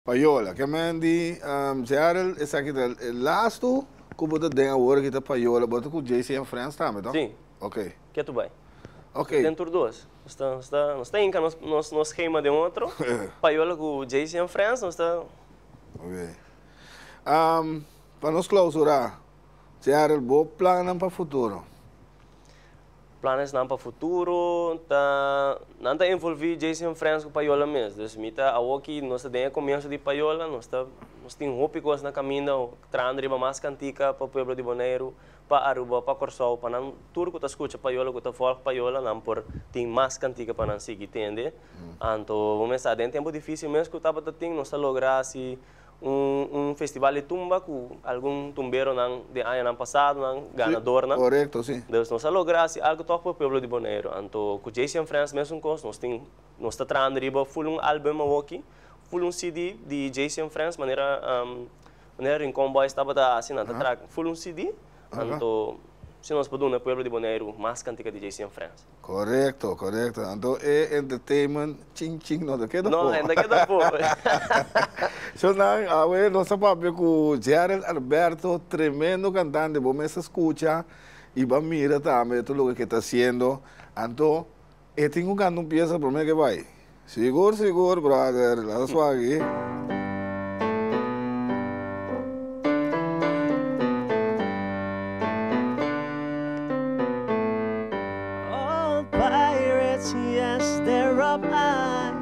[SPEAKER 1] Payola, ke men di, Gerald, esaki ta e lastu ku bo ta den awor aki ta Payola, bo ta ku JC and Friends tambe, to?
[SPEAKER 15] Si.
[SPEAKER 1] Ok.
[SPEAKER 15] Ke tu bai?
[SPEAKER 1] Ok.
[SPEAKER 15] Den tur dos. Nos ta, nos ta, nos ta hinka nos, nos, nos schema den otro. Payola ku JC and Friends, nos ta.
[SPEAKER 1] Ok. Pa nos klausurá, Gerald, bo plannan pa futuro?
[SPEAKER 15] Planesnan pa futuro ta, nan ta envolví JC and Friends ku Payola mes. Dus mi ta awoki nos ta den e komienso di Payola, nos ta, nos tin hopi kos na kaminda, trahando riba mas kantika pa pueblo di Boneiru, pa Aruba, pa Kòrsou, pa nan tur ku ta skucha Payola, ku ta vòlg Payola, nan por tin mas kantika pa nan sigui tende. Anto bo mes sa den tempu difísil mes ku tabata tin, nos ta logra hasi un un festival di tumba ku algun tumberonan den añanan pasadonan, ganadornan.
[SPEAKER 1] Korekto, si.
[SPEAKER 15] Dus nos a logra hasi algu tòg pa e pueblo di Boneiru. Anto ku JC and Friends mesun kos, nos tin, nos ta trahando riba ful un album awoki, ful un CD di JC and Friends manera manera Rincon Boys tabata hasi, nan ta traha ful un CD. Anto si nos por duna e pueblo di Boneiru mas kantika di JC and Friends.
[SPEAKER 1] Korekto, korekto. Anto e entertainment chin chin no ta keda
[SPEAKER 15] No,
[SPEAKER 1] po.
[SPEAKER 15] e no ta keda po.
[SPEAKER 1] So nan, awe nos ta papia ku Gerald Alberto, tremendo kantante. Bo mes a skucha i bo a mira tambe tur loke ke ta hasiendo. Anto e tin ku kanta un piesa prome ke bai. Sigur, sigur, brother. Laat ons wak.
[SPEAKER 16] Old pirates, yes, they're up high.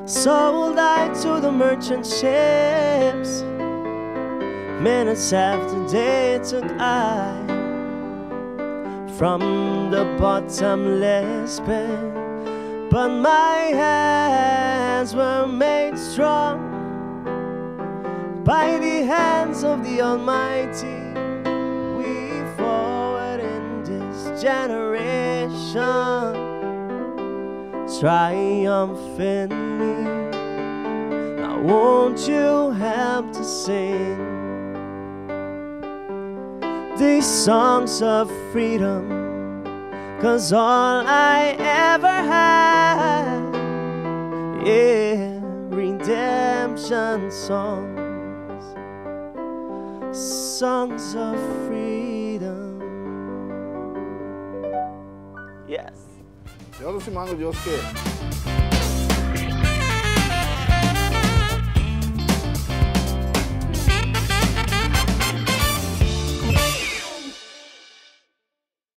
[SPEAKER 16] Sold I to the merchant ships. Minutes after they took I from the bottomless pit. But my hands were made strong by the hands of the Almighty. We forward in this generation triumphantly. Now, won't you help to sing These songs of freedom. Cause all I ever had, yeah, redemption songs, songs of freedom. Yes.
[SPEAKER 1] Te otro siman ku Dios ke.